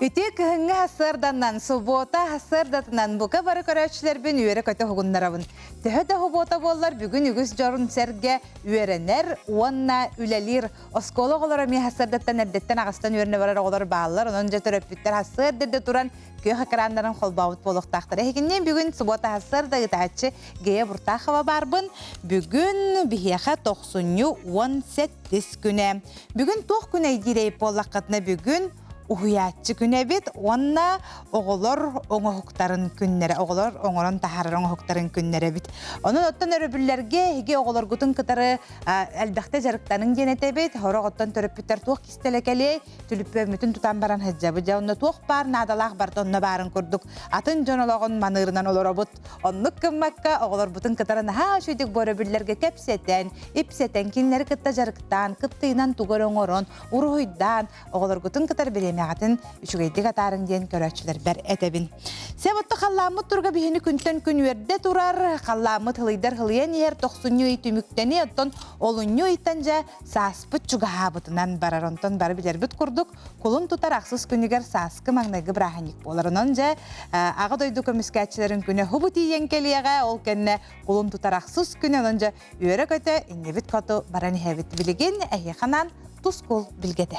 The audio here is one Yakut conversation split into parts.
Үтүө кыһыҥҥы сарсыарданан, субуота сарсыардатынан бука бары көрөөччүлэрбин үөрэ-көтө уһугуннарабын. Төһө да субуота буоллар, бүгүн үгүс дьон сэргэ үөрэнэр уонна үлэлиир. Оскуола оҕолоро эмиэ сарсыардаттан эрдэттэн аҕыстан үөрэнэ барар оҕолор бааллар. Онон дьэ төрөппүттэр сарсыарда эрдэ туран күөх экраннарын холбообут буолуохтаахтар. Эһигинниин бүгүн субуота сарсыарда ыытааччы Гея Буртахова баарбын. Бүгүн биһиэхэ тохсунньу 17 күнэ. Бүгүн туох күнэй диир буоллаххытына бүгүн уһуйааччы күнэ эбит уонна оҕолор оҥоһуктарын күннэрэ, оҕолор оҥорон таһаарар оҥоһуктарын күннэрэ эбит. Онон оттон өрөбүллэргэ эһиги оҕолоргутун кытары элбэхтэ дьарыктаныҥ диэн этэбит. Сорох оттон төрөппүттэр туох кистэлэ кэлиэй, түлүппүөммүтүн тутан баран сылдьабыт. Дьэ онно туох баар наадалаах барыта онно баарын курдук атын дьон олоҕун маныырынан олоробут. Оннук гыммакка оҕолорбутун кытары наһаа үчүгдүк бу өрөбүллэргэ кэпсэтэн, ипсэтэн, кинилэри кытта дьарыктаан, кыттыынан тугу эрэ оҥорон, уруһуйдаан, оҕолоргутун кытары бириэмэҕитин үчүгэйдик атаарыҥ диэн көрөөччүлэрбэр этэбин. Себотто халлааммыт турга биһини күнтэн күн үөрдэ турар, халлааммыт хылыйдар хылыйан иһэр тохсунньу ый түмүктэни, оттон олунньу ыйтан дьэ сааспыт чугаһаабытынан барар. Онтон бары билэрбит курдук, кулун тутар ахсыс күнүгэр сааскы маҥнайгы бырааһынньык буолар. Онон дьэ Аҕа дойду көмүскээччилэрин күнэ хубу тиийэн кэлиэҕэ, ол кэннэ кулун тутар ахсыс күнэ, онон дьэ үөрэ-көтө иннибит хоту баран иһэбит. Билигин эһиэхэ анаан тускул билгэтэ.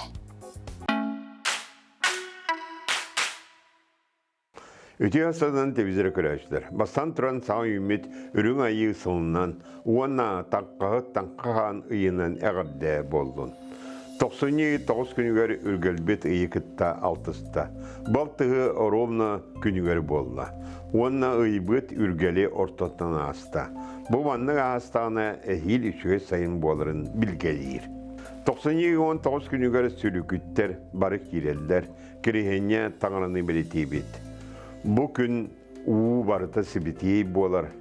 Үтүө сылынан телевизоры көрөөччүлэр. Бастан туран саҥа үүммүт Үрүҥ Айыы сылынан уонна Таҥхаһыт Таҥха хаан ыйынан эҕэрдэ буоллун. Тохсунньу тоҕус күнүгэр үргэлбит ыйы кытта алтыста. Балтыһы оруобуна күнүгэр буолла. Уонна ыйбыт үргэли ортотунан ааста. Бу маннык аастаҕына эһиил үчүгэй сайын буоларын билгэлиир. Тохсунньу 19 күнүгэр сүлүкүттэр бары киирэллэр, Кириһиэнньэ таҥараны бэлиэтиибит. Бу күн уу барыта сибитиэй буолар.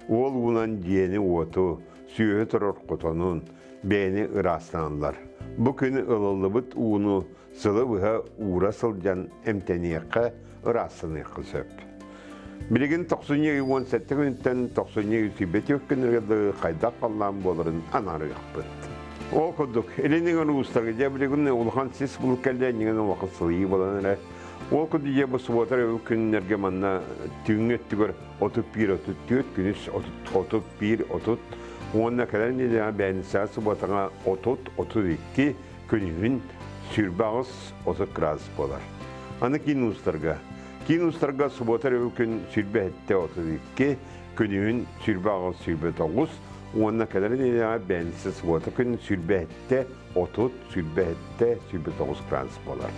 Уол уунан дьиэни-уоту, сүөһү турар хотонун, бэйэни ыраастаналлар. Бу күн ылыллыбыт ууну сылы быһа уура сылдьан эмтэниэххэ, ыраастаныахха сөп. Билигин тохсунньу ый 17 күнүттэн тохсунньу ый сүүрбэ күнүгэр дылы хайдах халлаан буоларын анаарыахпыт. Ол курдук, илин уустарга дьэ билигин улахан сис булу кэллэ, иннигин улахан сылыйыы буолан эрэ. Ол курдук дьэ бу субуотар өбүл күннэргэ манна түүҥҥү өттүгэр 31-34, күнүс 31-30 уонна кэлэр нэдиэлэҕэ бээнсээ субуотаҕа 30-32, күнүһүн 28-30 градус буолар. Аны киин уустарга Киин уустарга субуота өрөбүл күн 27-32, күнүһүн 28-29 уонна кэлэр нэдиэлэҕэ бээнсэ субуота күн 27-30, 27-29 градус буолар.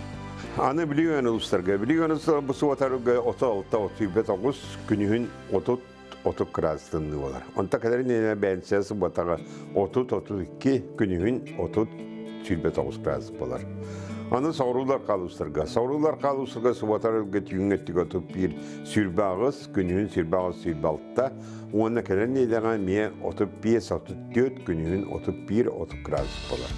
Аны Бүлүү улуустарга Бүлүү улуустарга бу субуотарга 36-39, күнүһүн 30 30 градус тымныы буолар. Онто кэлэр нэдиэлэ бээнсэ субуотаҕа 30-32, күнүһүн 30-29 градус буолар. Аны соҕуруулар хаалустарга. Соҕуруулар хаалустарга субуотар ылга түүҥҥэ өттүгэр 31 28, күнүһүн 28 26 уонна кэлэр нэдиэлэҕэ эмиэ 35 34, күнүһүн 31 30 градус буолар.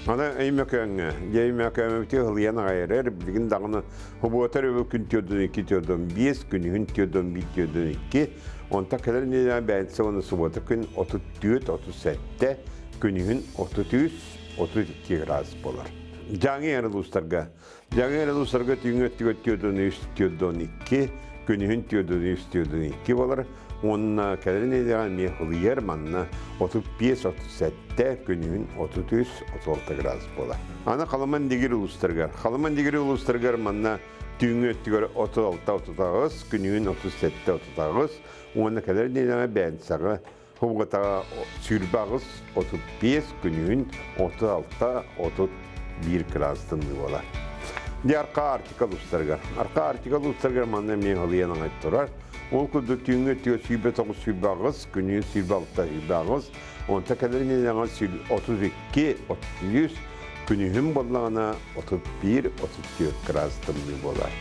Аны Өймөкөөҥҥө, дьэ Өймөкөөмөбүтү ылыйан аҕай эрэр, билигин даҕаны Субуота өрөбүл күн 42 45, күнүһүн 41 42, онтон кэлэр нэдиэлэҕэ бээтинсэ уонна субуота күн 34 37, күнүһүн 33 32 градус буолар. Дьааҥы эр улуустарга Дьааҥы эр улуустарга түүҥҥү өттүгэр 43 42, күнүһүн 43 42 буолар. Уонна кэлэр нэдиэлэҕэ эмиэ ылыйар манна 35 37, күнүһүн 33 36 градус буолар. Аны Халыман Дигир улуустарыгар. Халыман Дигир улуустарыгар манна түүҥҥү өттүгэр 36-38, күнүһүн 37-38 уонна кэлэр нэдиэлэҕэ бээнсэҕэ Хубгатаҕа 28-35, күнүһүн 36-31 градус тымныы буолар. Дьэ Арка Арктика улуустарыгар. Арка Арктика улуустарыгар манна эмиэ ылыйан аҥай турар. Ол курдук түүҥҥү өттүгэр 109-108, күнүһүн 106-108, Онто кэлэр нэдиэлэҕэ 32, 33, күнүһүн буоллаҕына 31, 34 градус тымныы буолар.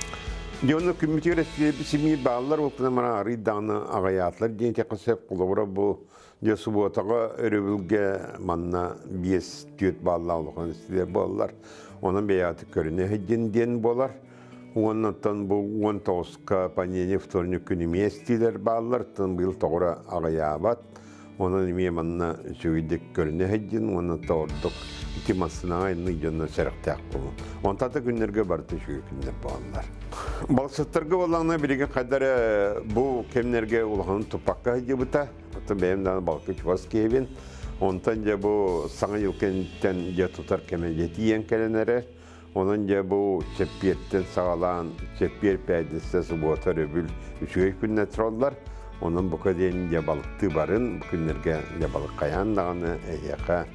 Дьэ онно күммүтүгэр симиир бааллар ол гынан баран арыый даҕаны аҕыйаатылар диэн этиэххэ сөп. Холобура бу дьэ субуотаҕа өрөбүлгэ манна 5-4 бааллаах улахан истилэр буоллар. Онон бэйэҕитик көрүнэ сылдьын диэн буолар. Уоннаттан бу 19-ка понедельник, вторник күнү миэстилэр бааллар, тын быйыл тоҕура аҕыйаабат. Онон эмиэ манна үчүгэйдик көрүнэ сылдьын уонна ордук ити массыынаҕа инник дьонно сэрэхтээх буолун. Онтон да күннэргэ барыта үчүгэй күннэр буолаллар. Балыксыттарга буоллаҕына билигин хайда эрэ бу кэмнэргэ улаханын туппакка сылдьыбыта. Оттон бэйэм даҕаны балыкка чугас киһибин. Онтон дьэ бу саҥа дьыл кэнниттэн дьэ тутар кэмэ дьэ тиийэн кэлэн эрэр. Онон дьэ бу чэппиэртэн саҕалаан чэппиэр пятница субуота өрөбүл үчүгэй күннэр тураллар. Онон бука диэн дьэ балыктыы барын бу күннэргэ дьэ балык хайаан даҕаны эһиэхэ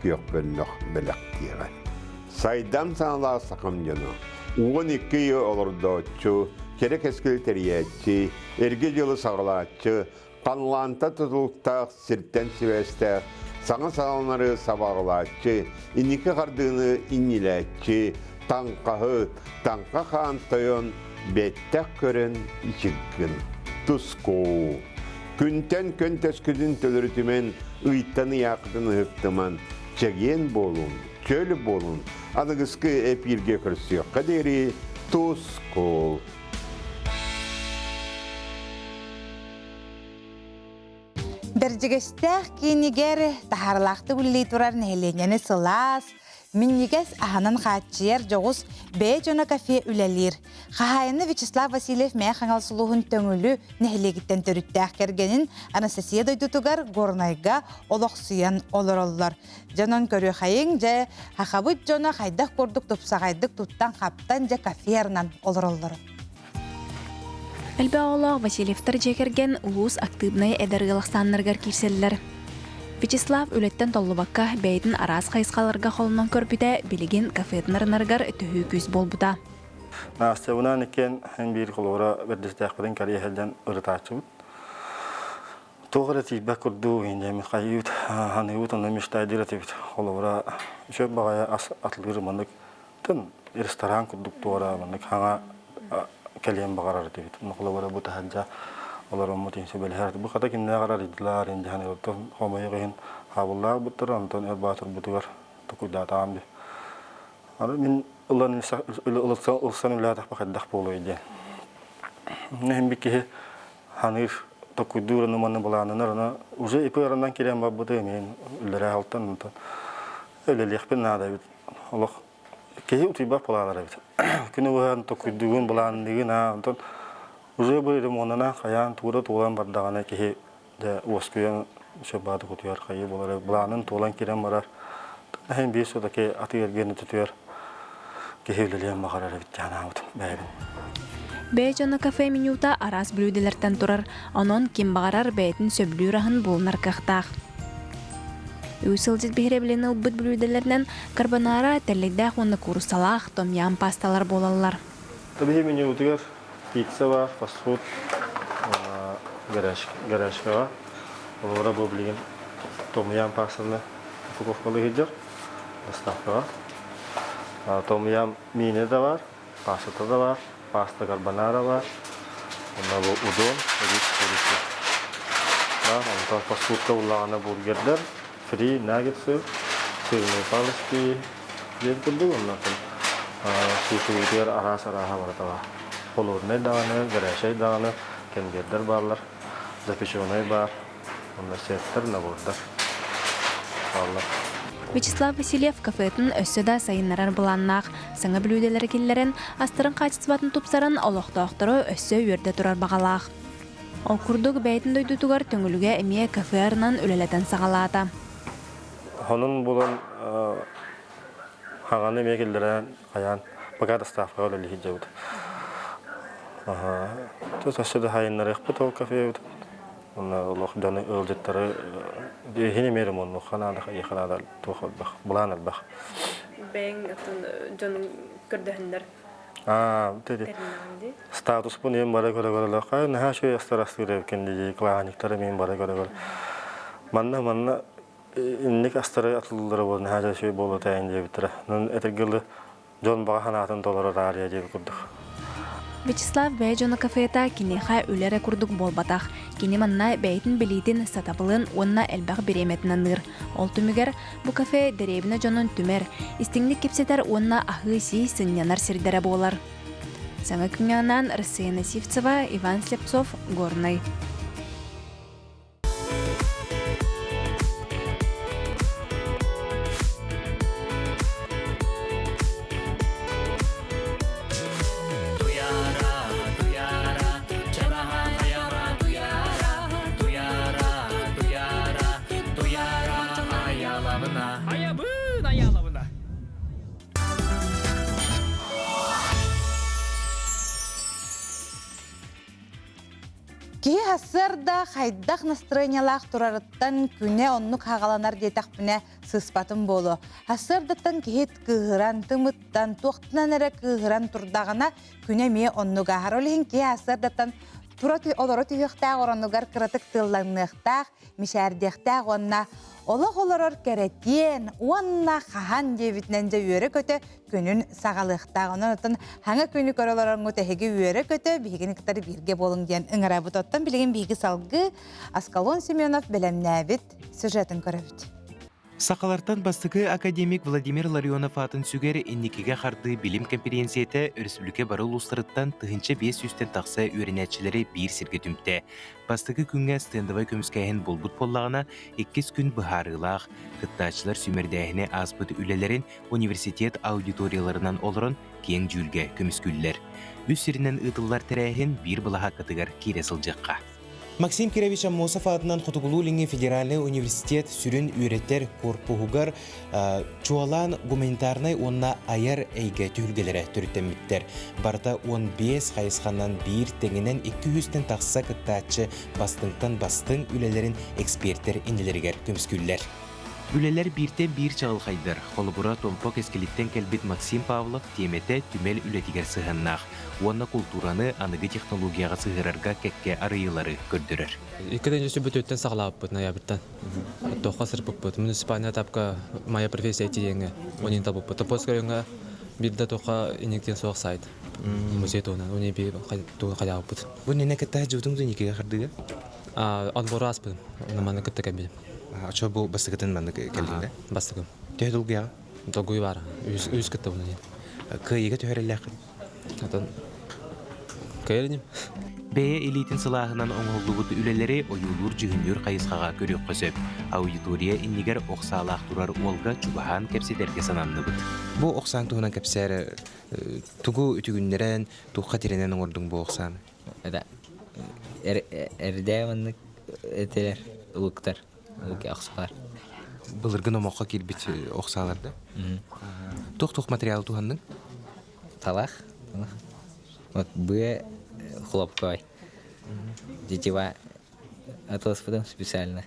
күөх бөллөх бэлэхтиэҕэ. Сайдам саҥалаах сахам дьоно, 12 ый олордооччу, кэрэ кэскили тэрийээччи, эргэ дьылы саҕалааччы, Халлаантан тутулуктаах, сиртэн сибээстээх, саҥа саҕаланары сабаҕалааччы, инники хардыыны иннилээччи, таҥхаһыт, таҥха хаан тойон, бэттэх көрөн ичиггин. Тускуу. Күнтэн күн төскүтүн төлөрүтүмэн, ыйтан ыйаахытын ыһыктыман, чэгиэн буолун, чөл буолун, аныгыскы эпииргэ көрсүөххэ диэри тускул. Бэрдьигэстээх киинигэр таһаарылаахтык үлэлии турар нэһилиэнньэни сылаас, минньигэс аһынан хааччыйар дьоҕус бэйэ дьоно кафе үлэлиир. Хаһаайына Вячеслав Васильев Мэйэ Хаҥалас улууһун Төҥүлү нэһилиэгиттэн төрүттээх кэргэнин Анастасия дойдутугар Горнайга олохсуйан олороллор. Дьонон көрүөхайыҥ, дьэ, хахабыт дьоно хайдах курдук тупсаҕайдык туттан-хаптан дьэ каферынан олороллор. Элбэх оҕолоох Васильевтар дьиэ кэргэн улуус актыыбынай эдэр ыал ахсааннарыгар киирсэллэр. Вячеслав үлэттэн толлубакка бэйэтин араас хайысхаларга холонон көрбүтэ билигин кафетын арынарыгар төһүү күүс буолбута. Настябынан иккиэн эн биир холобура бэрдистээхпитин кэрийэ сылдьан ырытааччыбыт. Туох эрэ тиийбэт курдук инньэ хайыыбыт ханыыбыт онно мечтайдыыр этибит. Холобура үчүгэй баҕайы ас атылыыр маннык Тын ресторан курдук туора маннык хаҥа кэлиэн баҕарар этибит. Холобура бу таһырдьа олороммут иһин сөбүлэһэр. Бу хата кинилээх арыйдылар индиһан оттон хомойуох иһин хаабыллаах буттар онтон өр баатырбытыгар токуйдаатаҕым ди. Аны мин ылан ылсан үлэлээтэхпэ хайдах буолуой диэн. Иһин би киһи ханыыр токуйдуур аны манны былааннанар аны уже ипи аранан киирэн барбыты мин үллэрэ алтан онтон үлэлиэхпин наада эбит олох киһи утуйбат былаанар эбит. Күнү быһан токуйдугун, былаанныгын, аа, онтон уже бу ремоннана хайаан туура туолан бардаҕына киһи дьэ уоскуйан сөп баатык утуйар хайыы буолар былаанын туолан киирэн барар. Иһин биир все-таки атыы эргиэн өтүтүгэр киһи үлэлиэн баҕарар эбит диэн анаабытым бэйэбин. Бэйэ дьоно кафе менюта араас бүлүүдэлэртэн турар, онон ким баҕарар бэйэтин сөбүлүүр аһын булунар кыахтаах. Үс сылдьыт биһирэбилин ылбыт бүлүүдэлэринэн карбонара, тэллэйдээх уонна кууруссалаах том-ям пасталар буолаллар. Биһи менюбутугар пицца бар, фастфуд, гаражкаҕа. Олора бу билигин том-ям пастаны упаковкалыы сылдьар доставкаҕа. Том-ям миинэ да бар, пастата да бар, паста карбонара бар, онно бу удон, рис курица. Онтон фастфудка буллаҕына бургердар, фри, наггетсы, сырные палочки диэн курдук оннотон сушибытыгар араас арааһа барыта баар. Холоднай даҕаны, горячай даҕаны кэмбиэрдэр бааллар, запеченай баар. Онно сеттэр, набордар бааллар. Вячеслав Васильев кафетын өссө да сайыннарар былааннаах. Саҥа бүлүүдэлэри киллэрэн, астарын хаачыстыбатын тупсаран, олохтоохтору өссө үөрдэ турар баҕалаах. Ол курдук, бэйэтин дойдутугар Төҥүлүгэ эмиэ кафе арынан үлэлэтэн саҕалаата. Онон булан хаҕаны эмиэ киллэрэн хайаан пока доставкаҕа үлэлии сылдьабыт. Өссө да сайыннарыахпыт ол кафебытын. Онно олох дьону ыалдьыттары иһин эмиэ ремоннуохха наада, хайыахха наада туох элбэх, былаан элбэх. Бэйэҥ оттон дьонуҥ көрдөһөннөр Аа, статуспун иһин бара көрө-көрө наһаа үчүгэй астар астыыр эбиккин дии клаанниктары мин бара көрө-көрө манна манна инник астары атыллара буол наһаа үчүгэй буолуо тайын диэбиттэрэ. Онон этэргэ дылы дьон баҕа санаатын толорор аарыйа диэбит курдук. Вячеслав бэйэ дьоно кафета киниэхэ үлэ эрэ курдук буолбатах. Кини манна бэйэтин билиитин, сатабылын уонна элбэх бириэмэтин аныыр. Ол түмүгэр бу кафе дэриэбинэ дьонун түмэр, истиҥник кэпсэтэр уонна аһыы-сии сынньанар сирдэрэ буолар. Саҥа күҥҥэ анаан Рассеяна Сивцева, Иван Слепцов, Горнай. Киһи сарсыарда хайдах настроениялаах турарыттан күнэ оннук хаҕаланар диэтэхпинэ сыыспатым буолуо. Сарсыардаттан киһи кыыһыран, тымыттан, туохтанан эрэ кыыһыран турдаҕына күнэ эмиэ оннук ааһар. Ол иһин киһи сарсыардаттан тура олоро түһүөхтээх оронугар кыратык тылланыахтаах, мичээрдиэхтээх уонна олох олорор кэрэтиэн уонна хаһан диэбитинэн дьэ үөрэ-көтө күнүн саҕалыахтаах. Онон оттон хаҥа күнү көрө олороҥҥут эһиги үөрэ-көтө биһигини кытары бииргэ буолуҥ диэн ыҥырабыт. Оттон билигин биһиги салгыы Аскалон Семенов бэлэмнээбит сюжетын көрөбүт. Сахалартан бастакы академик Владимир Ларионов аатын сүгэр инникигэ хардыы билим кэмпириэнсийэтэ өрөспүүбүлүкэ бары улуустарыттан 1500-тэн тахса үөрэнээччилэри биир сиргэ түмтэ. Бастакы күҥҥэ стендовай көмүскээһин буолбут буоллаҕына, иккис күн быһаарыылаах, кыттааччылар сүүмэрдээһини ааспыт үлэлэрин университет аудиторияларынан олорон киэҥ дьүүлгэ көмүскүүллэр. Үс сиринэн ыытыллар тэрээһин биир былаһааккатыгар киирэ сылдьыахха. Максим Кирович Аммосов аатынан Хотугулуу-Илиҥҥи федеральнай университет сүрүн үөрэтэр корпуһугар чуолаан гуманитарнай уонна айар эйгэ түһүлгэлэрэ төрүттэммиттэр. Барыта 15 хайысханан биир тэҥинэн 200-тэн тахса кыттааччы бастыҥтан бастыҥ үлэлэрин экспертэр иннилэригэр көмүскүүллэр. Үлэлэр бииртэн биир чаҕылхайдар. Холобура, Томпо кэскилиттэн кэлбит Максим Павлов тиэмэтэ түмэл үлэтигэр сыһыаннаах уонна култуураны аныгы технологияҕа сыһыарарга кэккэ арыйыылары көрдөрөр. Икки тыһыынча бүтүөттэн саҕалаабыппыт ноябрьтан. Туохха сырпыппыт. Муниципальный этапка моя профессия диэҥҥэ онин табыппыт. Топпос көрүҥҥэ биир да туохха иниктен суох сайт. Музей туһунан уни би тугу хайаабыппыт. Бу нene кытта жутуң дуникиге хардыга? Отбору ааспытым. Маны кытта кэлбитим. Очо бу бастакытын маннык кэллиҥ да? Бастакым. Төһө долгуйаҕын? Долгуйу баара. Үс кыттабын диэн. Кыайыыга түһэрэллээххин? Атын кыайар иним. Бэйэ илиитин сылааһынан оҥоһуллубут үлэлэри ойуулуур-дьүһүннүүр хайысхаҕа көрүөххэ сөп. Аудитория иннигэр ох саалаах турар уолга чугаһаан кэпсэтэргэ сананныбыт. Бу ох саан туһунан кэпсээр тугу үтүгүннэрэн, туохха тирэнэн оҥордуҥ бу ох сааны? Это эрдээ маннык этилэр улуктар охсулар. Былыргы номоххо киирбит ох сааларда. Туох-туох материалы туһанныҥ? Талах. Вот быа хлопковай. Тетива атыласпытым специально.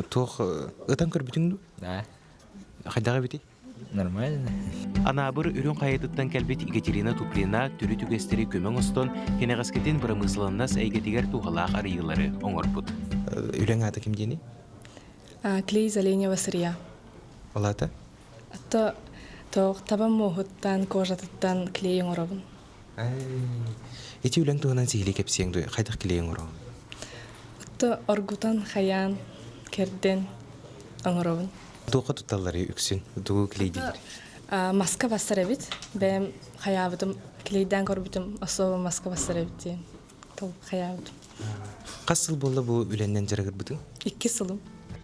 Туох ытан көрбүтүҥ дуу? Да. Хайдах эбитий? Нормально. Анаабыр Үрүҥ Хайатыттан кэлбит Екатерина Туприна төрүт үгэстэри көмө оҥостон, кэнэҕэскитин бырамыысыланнас эйгэтигэр туһалаах арыйыылары оҥорбут. Үлэҥ аата ким диэний? Клей Зеленева сырья. Ол аата? Ато тоох таба муоһуттан, кожатыттан клей оҥоробун. Ити үлэҥ туһунан сиһилии кэпсиэҥ дуо? Хайдах клей оҥороҕун? Ото оргутан, хайаан, кэрдэн оҥоробун. Туохха тутталларый үксүн? Тугу клейдииллэр? Маска бассар эбит. Бэйэм хайаабытым, клейдээн көрбүтүм, особо маска бассар эбит диэн тыл хайаабытым. Хас сыл буолла бу үлэннэн дьарыгырбытыҥ? Икки сылым.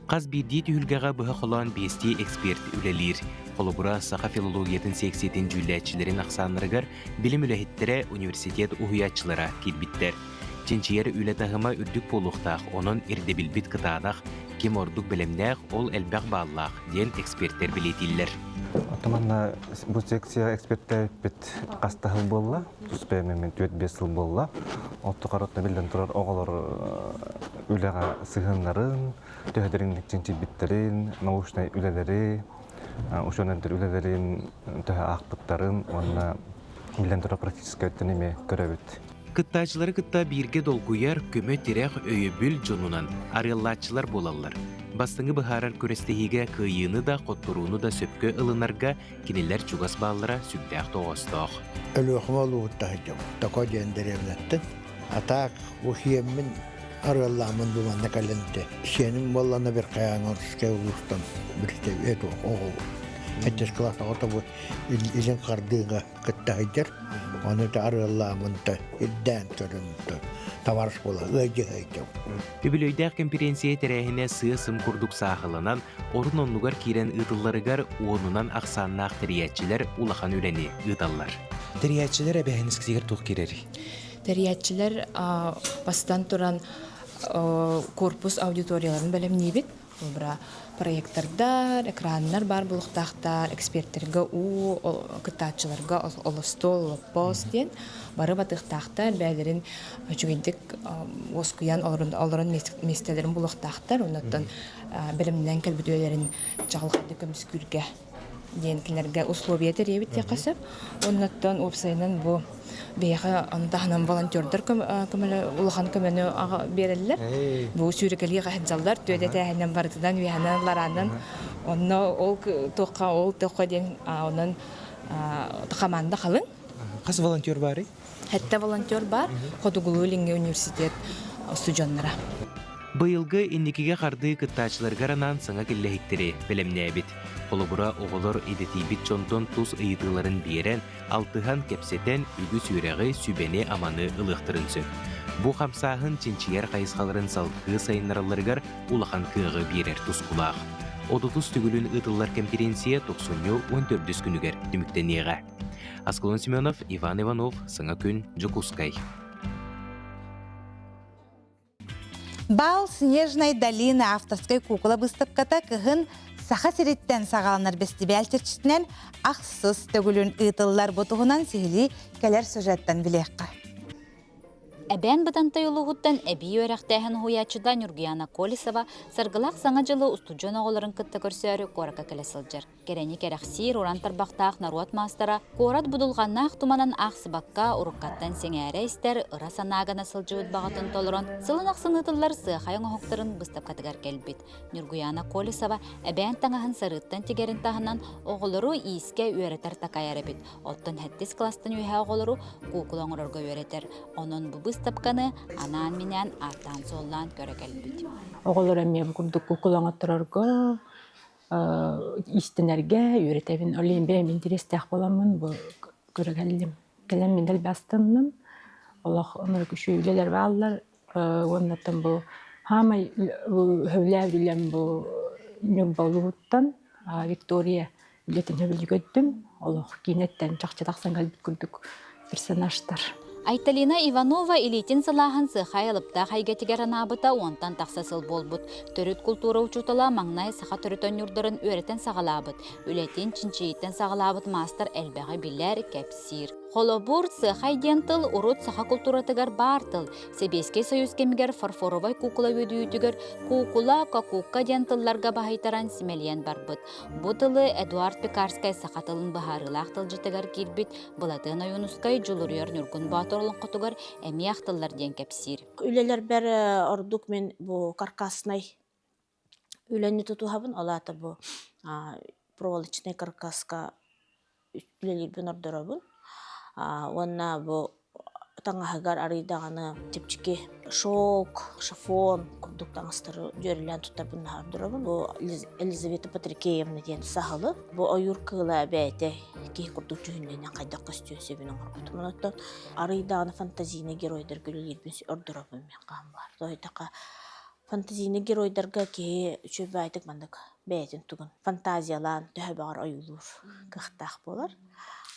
Хас биирдии түһүлгэҕэ быһа холоон биэстии эксперт үлэлиир. Холобура, саха филологиятын секциятын дьүүллээччилэрин ахсааннарыгар билим үлэһиттэрэ, университет уһуйааччылара киирбиттэр. Чинчийэр үлэ таһыма үрдүк буолуохтаах, онон ирдэбилбит кытаанах, ким ордук бэлэмнээх, ол элбэх бааллаах, диэн экспертэр бэлиэтииллэр. Оттон манна бу секция эксперттээбиппит хаста сыл буолла, тус бэйэм эмиэ 4-5 сыл буолла. Оттугар оттон биллэн турар оҕолор үлэҕэ сыһыаннарын, төһө дириҥник чинчийбиттэрин, научнай үлэлэри, учуонайдар үлэлэрин төһө аахпыттарын уонна биллэн турар практическай өттүн эмиэ көрөбүт. Кыттааччылары кытта бииргэ долгуйар, көмө-тирэх, өйөбүл дьонунан арыаллааччылар буолаллар. Бастыҥы быһаарар күрэстэһиигэ кыайыыны да, хотторууну да сөпкө ылынарга кинилэр чугас бааллара сүрдээх тоҕоостоох. Өлүөхүмэ улууһуттан сылдьабын. Токо диэн дэриэбинэттэн. А так бу сиэммин арыаллааммын бу манна кэлэн этэ. Сиэним буоллана Верхоянскай улуустан билсэ эту оҕо Сэттис кылаас оҕото бу илин хардыыга кытта сылдьар. Ону та арыаллааммын та ирдээн көрөн та товарищ буола ыалдьыһа сылдьабын. Үбүлүөйдээх кэмпириэнсийэ тэрээһинэ сыа-сым курдук сааһыланан, орун-оннугар киирэн ыытылларыгар уонунан ахсааннаах тэрийээччилэр улахан үлэни ыыталлар. Тэрийээччилэр эбээһинэскитигэр туох киирэрий? Тэрийээччилэр бастатан туран корпус аудиторияларын бэлэмниибит. Холобура, проектордар, экраннар баар буолуохтаахтар, экспертэргэ уу, кыттааччыларга олостуол, олоппос диэн бары батыахтаахтар, бэйэлэрин үчүгэйдик уоскуйан олорон миэстэлэрин булуохтаахтар, оннуттан бэлэмнэнэн кэлбит үлэлэрин чаҕылхайдык көмүскүүргэ диэн кинилэргэ условия тэрийэбит диэххэ сөп. Оннуттан уопсайынан бу биһиэхэ ону таһынан волонтердар көмөлө улахан көмөнү биэрэллэр. Бу сүүрэкэлии хаһыдьаллар, түөт этээһинэн барытынан үөһэнэн лараанан онно ол туохха ол туохха диэн онон хамаанда халыҥ. Хас волонтер баарый? Сэттэ волонтер баар, Хотугулуу-Илиҥҥи университет устудьуоннара. Быйылгы инникигэ хардыы кыттааччыларыгар анаан саҥа киллэһиктэри бэлэмнээбит. Холобура, оҕолор идэтийбит дьонтон тус ыйытыыларын биэрэн, алтыһан, кэпсэтэн, үгүс үөрэҕи, сүбэни-аманы ылыахтарын сөп. Бу хамсааһын чинчийэр хайысхаларын салгыы сайыннаралларыгар улахан кыаҕы биэрэр тускулаах. Отутус төгүлүн ыытыллар кэмпириэнсийэ тохсунньу 14 күнүгэр түмүктэниэҕэ. Аскалон Семенов, Иван Иванов, Саҥа күн, Дьокуускай. Бал Снежной долины авторскай куукула быыстапката кыһын Саха сириттэн саҕаланар бэстибээл чэрчитинэн ахсыс төгүлүн ыытыллар. Бу туһунан сиһилии кэлэр сюжеттан билиэххэ. Эбээн Бытантай улууһуттан эбии үөрэхтээһин уһуйааччыта Ньургуяна Колесова саргылаах Саҥа дьылы устудьуон оҕолорун кытта көрсөөрү куоракка кэлэ сылдьар. Кэрэни кэрэхсиир уран тарбахтаах норуот маастара куорат будулҕаннаах туманын аахсыбакка уруккаттан сэҥээрэ истэр ыра санаа гына сылдьыбыт баҕатын толорон сылын ахсын ыытыллар сыахай оҥоһуктарын быыстапкатыгар кэлбит. Ньургуяна Колесова эбээн таҥаһын сарыыттан тигэрин таһынан оҕолору иискэ үөрэтэр такайар эбит. Оттон сэттис кылаастан үөһэ оҕолору куукула оҥорорго үөрэтэр. Онон бу быыстапканы анаан-минээн ааттаан-суоллаан көрө кэлбит. Оҕолор эмиэ бу курдук куукула оҥотторорго иистэнэргэ үөрэтэбин. Ол иһин бэйэм интэриэстээх буоламмын бу көрө кэллим. Кэлэн мин дэлби астынным. Олох ынырык үчүгэй үлэлэр бааллар. Уоннаттан бу хаамай сөбүлээбит үлэм бу Ньурба улууһуттан Виктория үлэтин сөбүлүү көрдүм. Олох киинэттэн чахчы тахсан кэлбит курдук персонажтар. Айталина Иванова илиитин сылааһын сыахай алыптаах эйгэтигэр анаабыта уонтан тахса сыл буолбут. Төрүт култуура учуутала маҥнай саха төрүт оонньуурдарын үөрэтэн саҕалаабыт. Үлэтин чинчийииттэн саҕалаабыт маастар элбэҕи билэр, кэпсиир. Холобур, сыахай диэн тыл урут саха култууратыгар баар тыл. Сэбиэскэй Союз кэмигэр фарфоровай куукула үөдүйүүтүгэр куукула, кокуукка диэн тылларга баһыйтаран симэлийэн барбыт. Бу тылы Эдуард Пекарскай саха тылын быһаарыылаах тылдьытыгар киирбит Былатыан Ойуунускай Дьулуруйар Ньургун Боотур олоҥхотугар эмиэ ахтыллар диэн кэпсиир. Үлэлэрбэр ордук мин бу каркаснай үлэни тутуһабын. Ол аата бу проволочнай каркаска үлэлиирбин ордоробун. Уонна бу таҥаһыгар арый даҕаны чэпчэки шелк, шифон курдук таҥастары дьүөрэлээн туттарбын наһаа ордоробун. Бу Елизавета Патрикеевна диэн саһылы. Бу ойуур кыыла бэйэтэ киһи курдук дьүһүннэнэн хайдах көстүөн сөбүн оҥорбутум. Онон арый даҕаны фантазийный геройдарга үлэлиирбин ордоробун мин хаһан баар. Тоһуйдахха фантазийный геройдарга киһи үчүгэй маннык бэйэтин тугун фантазиялаан төһө баҕар ойуулуур кыахтаах буолар.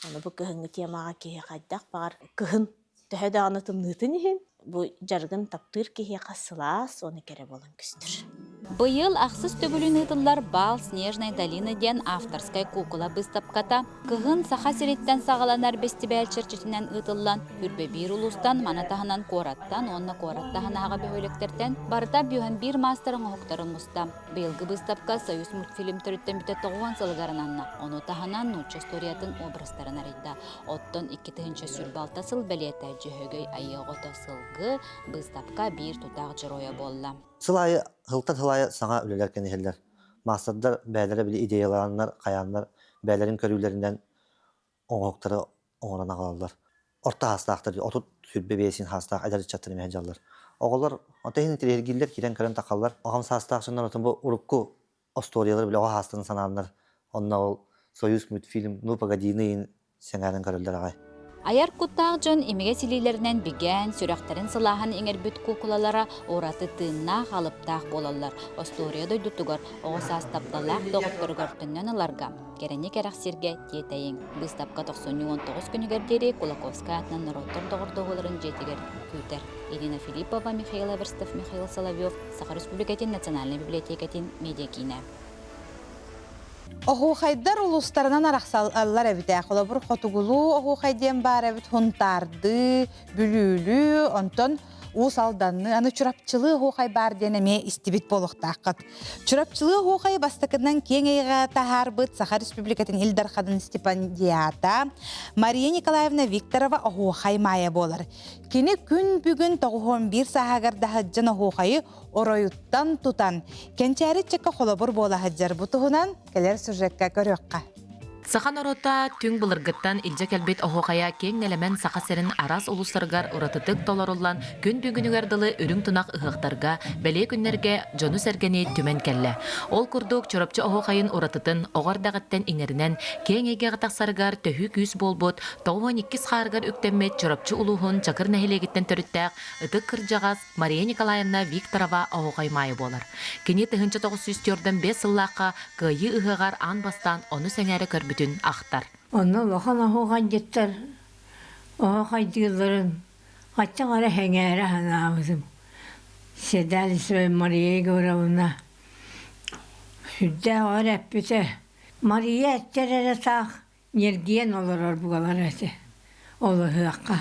Аны бу кыһыҥҥы темаҕа киһи хайдах баҕар кыһын төһө даҕаны тымныытын иһин бу дьарыгын таптыыр киһиэхэ сылаас уонна кэрэ буолан көстөр. Быйыл ахсыс төгүлүн ыытыллар «Бал Снежной долины» диэн авторскай куукула быыстапката кыһын Саха сириттэн саҕаланар бэстибээл чэрчитинэн ыытыллан, Үрбэбиир улуустан, маны таһынан куораттан уонна куорат таһынааҕы бөһүөлэктэртэн барыта 51 маастар оҥоһуктарын муста. Быйылгы быыстапка Союз мультфильм төрүттэммитэ 90 сылыгар ананна. Ону таһынан нуучча историятын образтарын арыйда. Оттон 2026 сыл бэлиэтэ Дьөһөгөй айыы оҕото сылгы быыстапка биир тутаах дьоруойа буолла. Сыл аайы, сылтан сыл аайы саҥа үлэлэр кэнэһэллэр. Маастардар бэйэлэрэ били идеялааннар, хайааннар бэйэлэрин көрүүлэринэн оҥоһуктары оҥорон аҕалаллар. Орто саастаахтар 30-25 саастаах эдэр ыччаттар эмиэ сылдьаллар. Оҕолор оттон иһин интэриэһиргииллэр, киирэн көрөн тахаллар. Аҕам саастаах дьоннор отон бу урукку остуоруйалар били оҕо саастарын санааннар онно ол Союз мультфильм «Ну, погоди»-ны иһин сэҥээрэн көрөллөр аҕай. Айар куттаах дьон имигэс илиилэринэн бигээн, сүрэхтэрин сылааһын иҥэрбит куукулалара ураты тыыннаах, алыптаах буолаллар. Остуоруйа дойдутугар оҕо саас тапталлаах доҕотторугар төннөн ыларга, кэрэни кэрэхсииргэ тиэтэйиҥ. Быыстапка 99 күнүгэр диэри Кулаковскай аатынан норуоттар доҕордоһууларын дьиэтигэр күүтэр. Ирина Филиппова, Михаил Эверстов, Михаил Соловьев, Саха Республикатын Национальнай библиотекатын медиакиинэ. Оһуохайдар улуустарынан арахсаллар эбит ээ. Холобур, хотугулуу оһуохай диэн баар эбит, Хунтаардыы, Бүлүүлүү, онтон Уус Алданныы, аны Чурапчылыы оһуохай баар диэн эмиэ истибит буолуохтааххыт. Чурапчылыы оһуохайы бастакынан киэҥ эйгэҕэ таһаарбыт Саха Республикатын Ил Дарханын стипендиата Мария Николаевна Викторова оһуохай маайа буолар. Кини күн бүгүн 91 сааһыгар даһыддьан оһуохайы оройуттан тутан, кэнчээри ыччакка холобур буола сылдьар. Бу туһунан кэлэр сюжекка көрүөххэ. Саха норуота түҥ былыргыттан илдьэ кэлбит оһуохайа киэҥ нэлэмэн Саха сирин араас улуустарыгар уратытык толоруллан, күн бүгүнүгэр дылы үрүҥ тунах ыһыахтарга, бэлиэ күннэргэ дьону-сэргэни түмэн кэллэ. Ол курдук, Чурапчы оһуохайын уратытын оҕо эрдэҕиттэн иҥэринэн, киэҥ эйгэҕэ тахсарыгар төһүү күүс буолбут 92 хаарыгар үктэммит Чурапчы улууһун Чакыр нэһилиэгиттэн төрүттээх ытык кырдьаҕас Мария Николаевна Викторова оһуохай маайа буолар. Кини 1945 сыллаахха Кыайыы ыһыаҕар аан бастаан ону сэҥээрэ көрбүтүн ахтар. Онно улахан оһуохайдьыттар оһуохайдыылларын хаччах эрэ сэҥээрэ санаабытым. Седалищева Мария Егоровна сүрдээх өр эппитэ. Мария эттэр эрэ таах ньиргийэн олорор буолар этэ ол ыһыахха.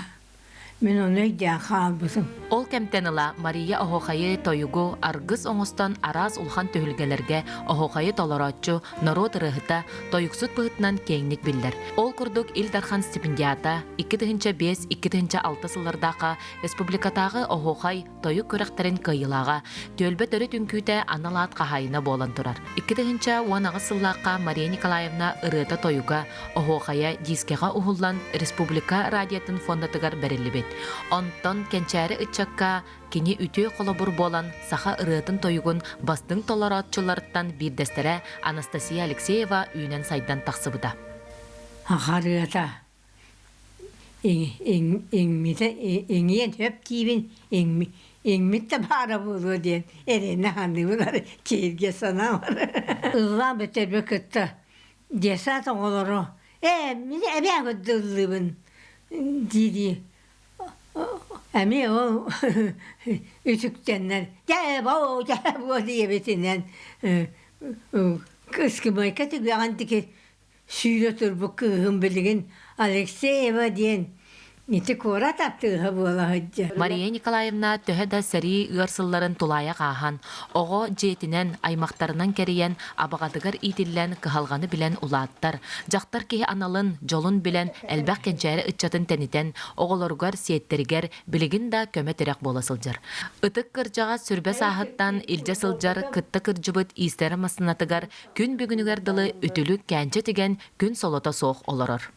Мин ону өйдөөн хаалбытым. Ол кэмтэн ыла Мария оһуохайы, тойугу аргыс оҥостон араас улахан түһүлгэлэргэ оһуохайы толорооччу, норуот ырыаһыта, тойуксут быһыытынан киэҥник биллэр. Ол курдук Ил Дархан стипендиата 2005-2006 сыллардаахха республикатааҕы оһуохай, тойук күрэхтэрин кыайыылааҕа, түөлбэ төрүт үҥкүүтэ анал аат хаһаайына буолан турар. 2018 сыллаахха Мария Николаевна ырыата-тойуга, оһуохайа дискэҕэ уһуллан республика радиотын фондатыгар бэриллибит. Онтон кэнчээри ыччакка кини үтүө холобур буолан саха ырыатын-тойугун бастыҥ толорооччуларыттан биирдэстэрэ Анастасия Алексеева үүнэн-сайдан тахсыбыта. Харыата иҥмитэ иҥиэн сөп диибин иҥмит да баара буолуо диэн эрэнэ саныыбын ары киһиргэ санаабар ыллаан бүтэрбэ кытта десаат оҕолоро ээ мин эбээ ыллыыбын дии-дии эмиэ ол үтүктэннэр дьэ боо дьэ буо диэбитинэн ыскымайка түгэҕин тики Сүүрэ турбут кыыһым билигин Алексеева диэн ити куорат артыыһа буола сылдьар. Мария Николаевна төһө да сэрии ыар сылларын тулаайах ааһан, оҕо дьиэтинэн, аймахтарынан кэрийэн, абаҕатыгар иитиллэн, кыһалҕаны билэн улааттар, дьахтар киһи аналын, дьолун билэн, элбэх кэнчээри ыччатын тэнитэн, оҕолоругар, сиэттэригэр билигин да көмө-тирэх буола сылдьар. Ытык кырдьаҕас сүрбэ сааһыттан илдьэ сылдьар кытта кырдьыбыт иистэрэ массыынатыгар Күн бүгүнүгэр дылы үтүлүк кээнчэ тигэн күн солото суох олорор.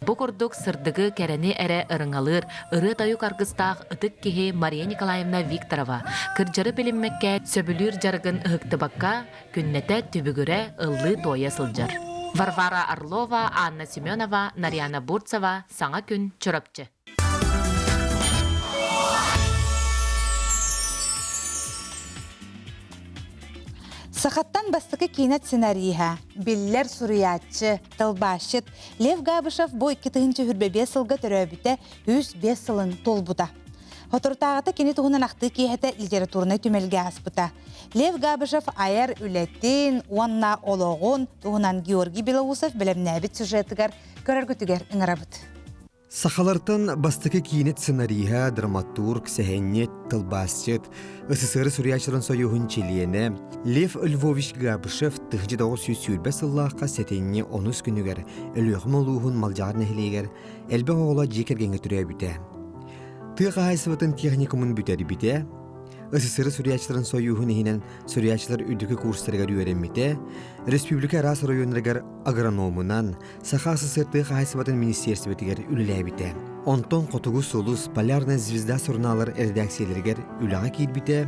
Бу курдук сырдыгы, кэрэни эрэ ырыҥалыыр ырыа-тойук аргыстаах ытык киһи Мария Николаевна Викторова кырдьары билиммэккэ сөбүлүүр дьарыгын ыһыктыбакка күннэтэ түбүгүрэ ыллыы-туойа сылдьар. Варвара Орлова, Анна Семенова, Нарьяна Бурцева, Саҥа күн, Чурапчы. Сахаттан бастакы киинэ сценариһа, биллэр суруйааччы, тылбаасчыт Лев Габышев бу 2025 сылга төрөөбүтэ 105 сылын туолбута. Соторутааҕыта кини туһунан ахтыы киэһэтэ литературнай түмэлгэ ааспыта. Лев Габышев айар үлэтин уонна олоҕун туһунан Георгий Белоусов бэлэмнээбит сюжетыгар көрөргүтүгэр ыҥырабыт. Сахалартан бастакы киинэ сценариһа, драматург, сэһэнньит, тылбаасчыт, СССР суруйааччыларын сойууһун чилиэнэ Лев Львович Габышев 1920 сыллаахха сэтинньи онус күнүгэр Өлүөхүмэ улууһун Малдьаҕар нэһилиэгэр элбэх оҕолоох дьиэ кэргэҥҥэ төрөөбүтэ. Тыа хаһаайыстыбатын техникумун бүтэрбитэ. СССР суруйааччыларын сойууһун иһинэн суруйааччылар үрдүкү курстарыгар үөрэммитэ, республика араас оройуоннарыгар агрономунан, Саха СССР тыа хаһаайыстыбатын министиэристибэтигэр үлэлээбитэ. Онтон Хотугу сулус, Полярная звезда сурунааллар эрэдээксийэлэригэр үлэҕэ киирбитэ,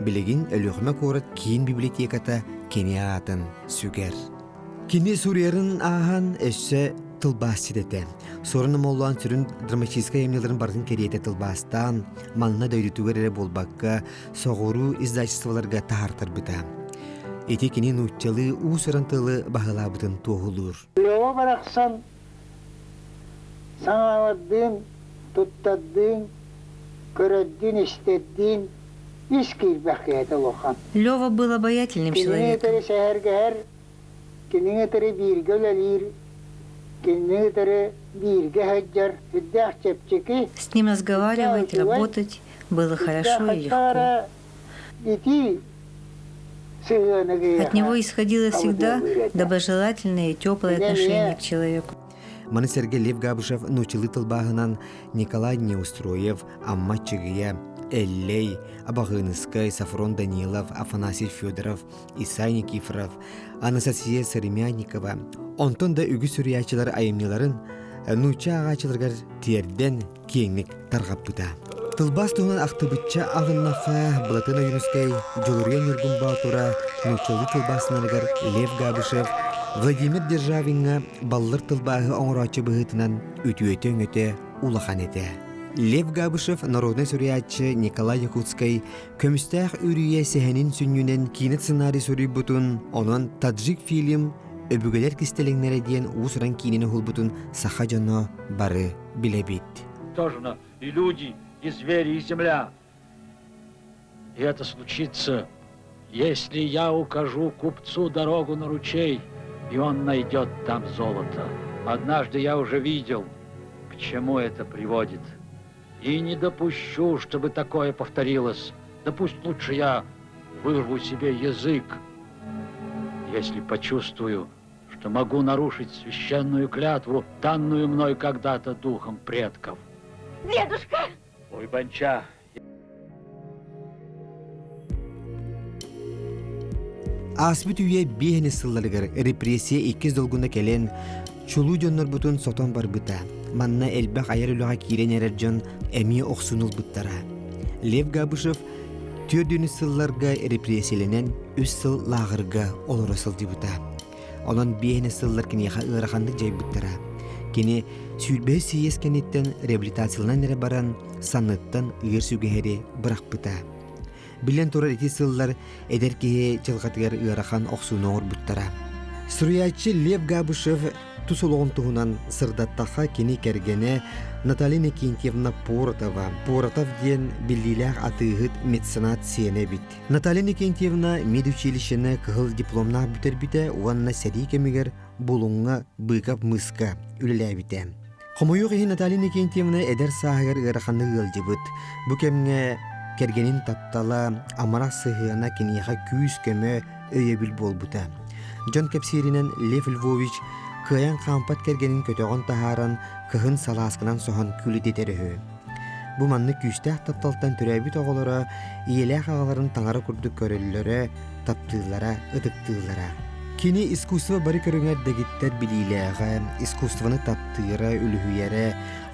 билигин Өлүөхүмэ куорат киин библиотеката кини аатын сүгэр. Кини суруйарын ааһан өссө тылбаасчыт этэ. Суорун Омоллоон сүрүн драматическай айымньыларын барытын кэриэтэ тылбаастаан, манна дойдутугар эрэ буолбакка, соҕуруу издательстволарга таһаартарбыта. Ити кини нууччалыы уус-уран тылы баһылаабытын туоһулуур. Лева барахсан саҥалардыын, туттардыын, көрөрдүүн-истэрдиин ис киирбэх киһитэ улахан. Лева был обаятельным Кинини человеком. кытары сэһэргэһэр, кинини кытары бииргэ үлэлиир, кинини кытары бииргэ сылдьар сүрдээх чэпчэки, С ним сүрдээх разговаривать, үчүгэй, работать было сүрдээх хорошо и хайдах легко. эрэ итии сыһыаны От киһиэхэ него исходило всегда абытыалыыр этэ. доброжелательное и теплое Кини отношение эмиэ к человеку. Маны сэргэ Лев Габышев нууччалыы тылбааһынан Николай Неустроев, Амма Чыгыя, Эллэй, Абаҕыыныскай, Софрон Данилов, Афанасий Федоров, Исай Никифоров, Анастасия Сыремянникова, онтон да үгүс суруйааччылар айымньыларын нуучча ааҕааччыларыгар тиэрдэн киэҥник тарҕаппыта. Тылбаас туһунан ахтыбычча аҕыннахха Былатын Ойуунускай, Дьулуруйа Ньургун Боотура, нууччалыы тылбаастанарыгар Лев Габышев, Владимир Державиҥҥа баллыр тылбааһы оҥорооччу быһыытынан үтүөтэ-өҥөтө улахан этэ. Лев Габышев народнай суруйааччы Николай Якутскай Көмүстээх үрүйэ сэһэнин сүнньүнэн киинэ сценарий суруйбутун, онон таджик фильм Өбүгэлэр кистэлэҥнэрэ диэн уус-уран киинэни уһулбутун саха дьоно бары билэбит. Тоже и люди, и звери, и земля. И это случится, если я укажу купцу дорогу на ручей, и он найдет там золото. Однажды я уже видел, к чему это приводит. И не допущу, чтобы такое повторилось. Да пусть лучше я вырву себе язык, если почувствую, что могу нарушить священную клятву, данную мной когда-то духом предков. Дедушка! Ой, Банча, Ааспыт үйэ биэһини сылларыгар репрессия иккис долгуна кэлэн, чулуу дьоннорбутун сотон барбыта. Манна элбэх айар үлэҕэ киирэн эрэр дьон эмиэ охсун ылбыттара. Лев Габышев түөрдүүнү сылларга репрессиялэнэн үс сыл лааҕырга олоро сылдьыбыта. Онон биэһини сыллар киниэхэ ыараханнык дьайбыттара. Кини сүүрбэһис сийиэс кэнниттэн реабилитацияланан эрэ баран, санныттан ыар сүгэһэри бырахпыта. Биллэн турар ити сыллар эдэр киһи дьылҕатыгар ыарахан охсууну оҥорбуттара. Суруйааччы Лев Габышев тус олоҕун туһунан сырдаттахха кини кэргэнэ Наталья Никентьевна Поротова, Поротов диэн биллиилээх атыыһыт меценат сиэнэ эбит. Наталья Никентьевна медучилищены кыһыл дипломнаах бүтэрбитэ уонна сэрии кэмигэр Булуҥҥа Быков мыска үлэлээбитэ. Хомойуох иһин Наталья Никентьевна эдэр сааһыгар ыараханнык ыалдьыбыт. Бу кэмҥэ кэргэнин таптала, амарах сыһыана киниэхэ күүс-көмө, өйөбүл буолбута. Дьон кэпсииринэн Лев Львович кыайан хаампат кэргэнин көтөҕөн таһааран, кыһын салаасканан соһон күлүтэтэр үһү. Бу маннык күүстээх тапталтан төрөөбүт оҕолоро ийэлээх аҕаларын таҥара курдук көрөллөрө, таптыыллара, ытыктыыллара. Кини искусство бары көрүҥэр дэгиттэр билиилээҕэ, искусствоны таптыыра, үлүһүйэрэ,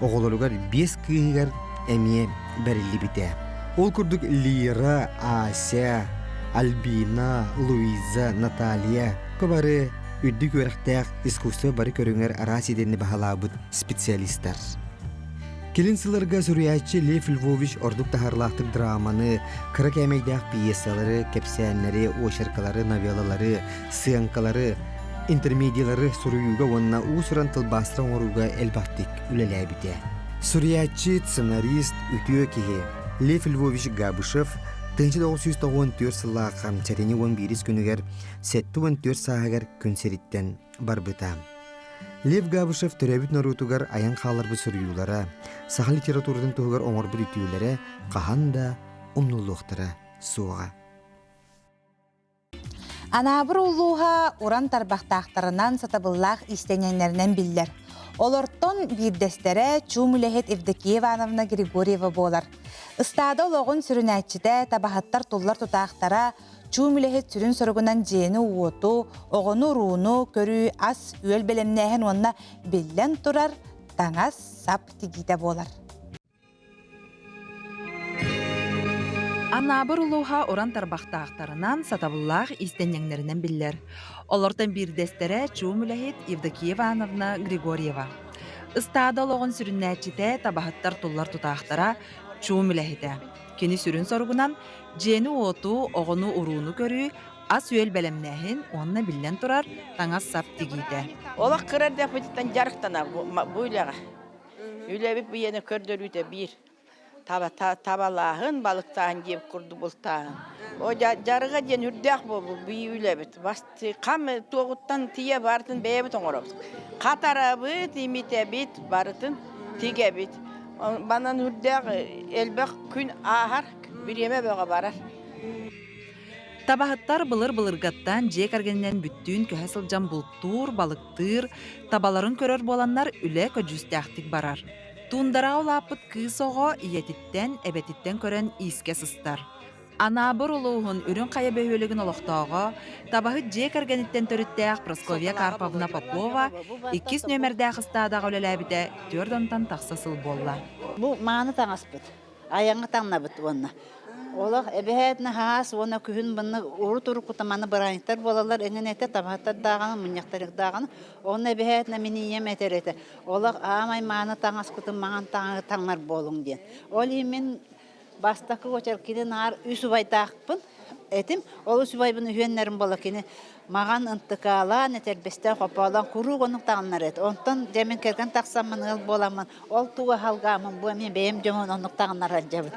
оҕолоругар биэс кыыһыгар эмиэ бэриллибитэ. Ол курдук Лира, Ася, Альбина, Луиза, Наталья бары үрдүк үөрэхтээх искусство бары көрүҥэр араас идэни баһылаабыт специалистар. Кэлин сылларга суруйааччы Лев Львович ордук таһаарылаахтык драманы, кыра кээмэйдээх пьесалары, кэпсээннэри, очеркалары, новеллалары, сыаҥкалары, интермедиялары суруйууга уонна уус-уран тылбаастары оҥорууга элбэхтик үлэлээбитэ. Суруйааччы, сценарист, үтүө киһи Лев Львович Габышев 1994 сыллаахха сэтинньи 11 күнүгэр 74 сааһыгар күн сириттэн барбыта. Лев Габышев төрөөбүт норуотугар айан хаалларбыт суруйуулара, саха литературатын туһугар оҥорбут үтүөлэрэ хаһан да умнуллуохтара суоҕа. Анаабыр улууһа уран тарбахтаахтарынан сатабыллаах иистэнньэҥнэринэн биллэр. Олортон биирдэстэрэ чуум үлэһит Евдокия Ивановна Григорьева буолар. Ыстаада олоҕун сүрүнээччитэ, табаһыттар туллар тутаахтара, чуум үлэһит сүрүн соругунан дьиэни-уоту, оҕону-урууну көрүү, ас-үөл бэлэмнээһин уонна биллэн турар таҥас-сап тигиитэ буолар. Анаабыр улууһа уран тарбахтаахтарынан, сатабыллаах иистэнньэҥнэринэн биллэр. Олортон биирдэстэрэ чуум үлэһит Евдокия Ивановна Григорьева. Ыстаада олоҕун сүрүннээччитэ, табаһыттар туллар тутаахтара, чуум үлэһитэ. Кини сүрүн соругунан дьиэни-уоту, оҕону-урууну көрүү, ас-үөл бэлэмнээһин уонна биллэн турар таҥас-сап тигиитэ. Олох кыра эрдэхпититтэн дьарыктана бу үлэҕэ. Үлэбит бу көрдөрүүтэ биир. Табалааһын, балыктааһын диэбит курдук бултааһын. О дьарыга диэн үрдээх буолбут бии үлэбит. Хам туоҕуттан тиийэ барытын бэйэбит оҥоробут. Хатарабыт, имитэбит, барытын тигэбит. Банан үрдээх элбэх күн ааһар, бириэмэ бөҕө барар. Табаһыттар былыр-былыргаттан дьиэ кэргэнинэн бүттүүн көһө сылдьан бултуур, балыктыыр, табаларын көрөр буоланнар үлэ көдьүүстээхтик барар. Туундараҕа улааппыт кыыс оҕо ийэтиттэн, эбэтиттэн көрөн иискэ сыстар. Анаабыр улууһун Үрүҥ Хайа бөһүөлэгин олохтооҕо, табаһыт дьиэ кэргэниттэн төрүттээх Прасковья Карповна Попова иккис нүөмэрдээх ыстаадаҕа үлэлээбитэ түөрт уонтан тахса сыл буолла. Бу мааны таҥаспыт. Айаҥҥа таҥнабыт уонна. Олох эбэһээт наһаас уонна күһүн манна урут уруккута маны бырааһынньыктар буолаллар эҥин этэ табаһыттар даҕаны мунньахтар даҕаны онно эбэһээт мин ийэм этэр этэ олох аамай мааны таҥаскытын маҥан таҥаһы таҥнар буолуҥ диэн. Ол иһин мин бастакы уочар кини наар үс убайдаахпын этим. Ол үс убайбын үһүөннэрин буола кини маҕан ынтыкаалаан, этэрбэстээн, хопоолоон куруук оннук таҥнар эт. Онтон дьэ мин кэргэн тахсаммын ыал буоламмын ол тугу аһалгааммын бу эмиэ бэйэм дьоммун оннук таҥнар сылдьабын.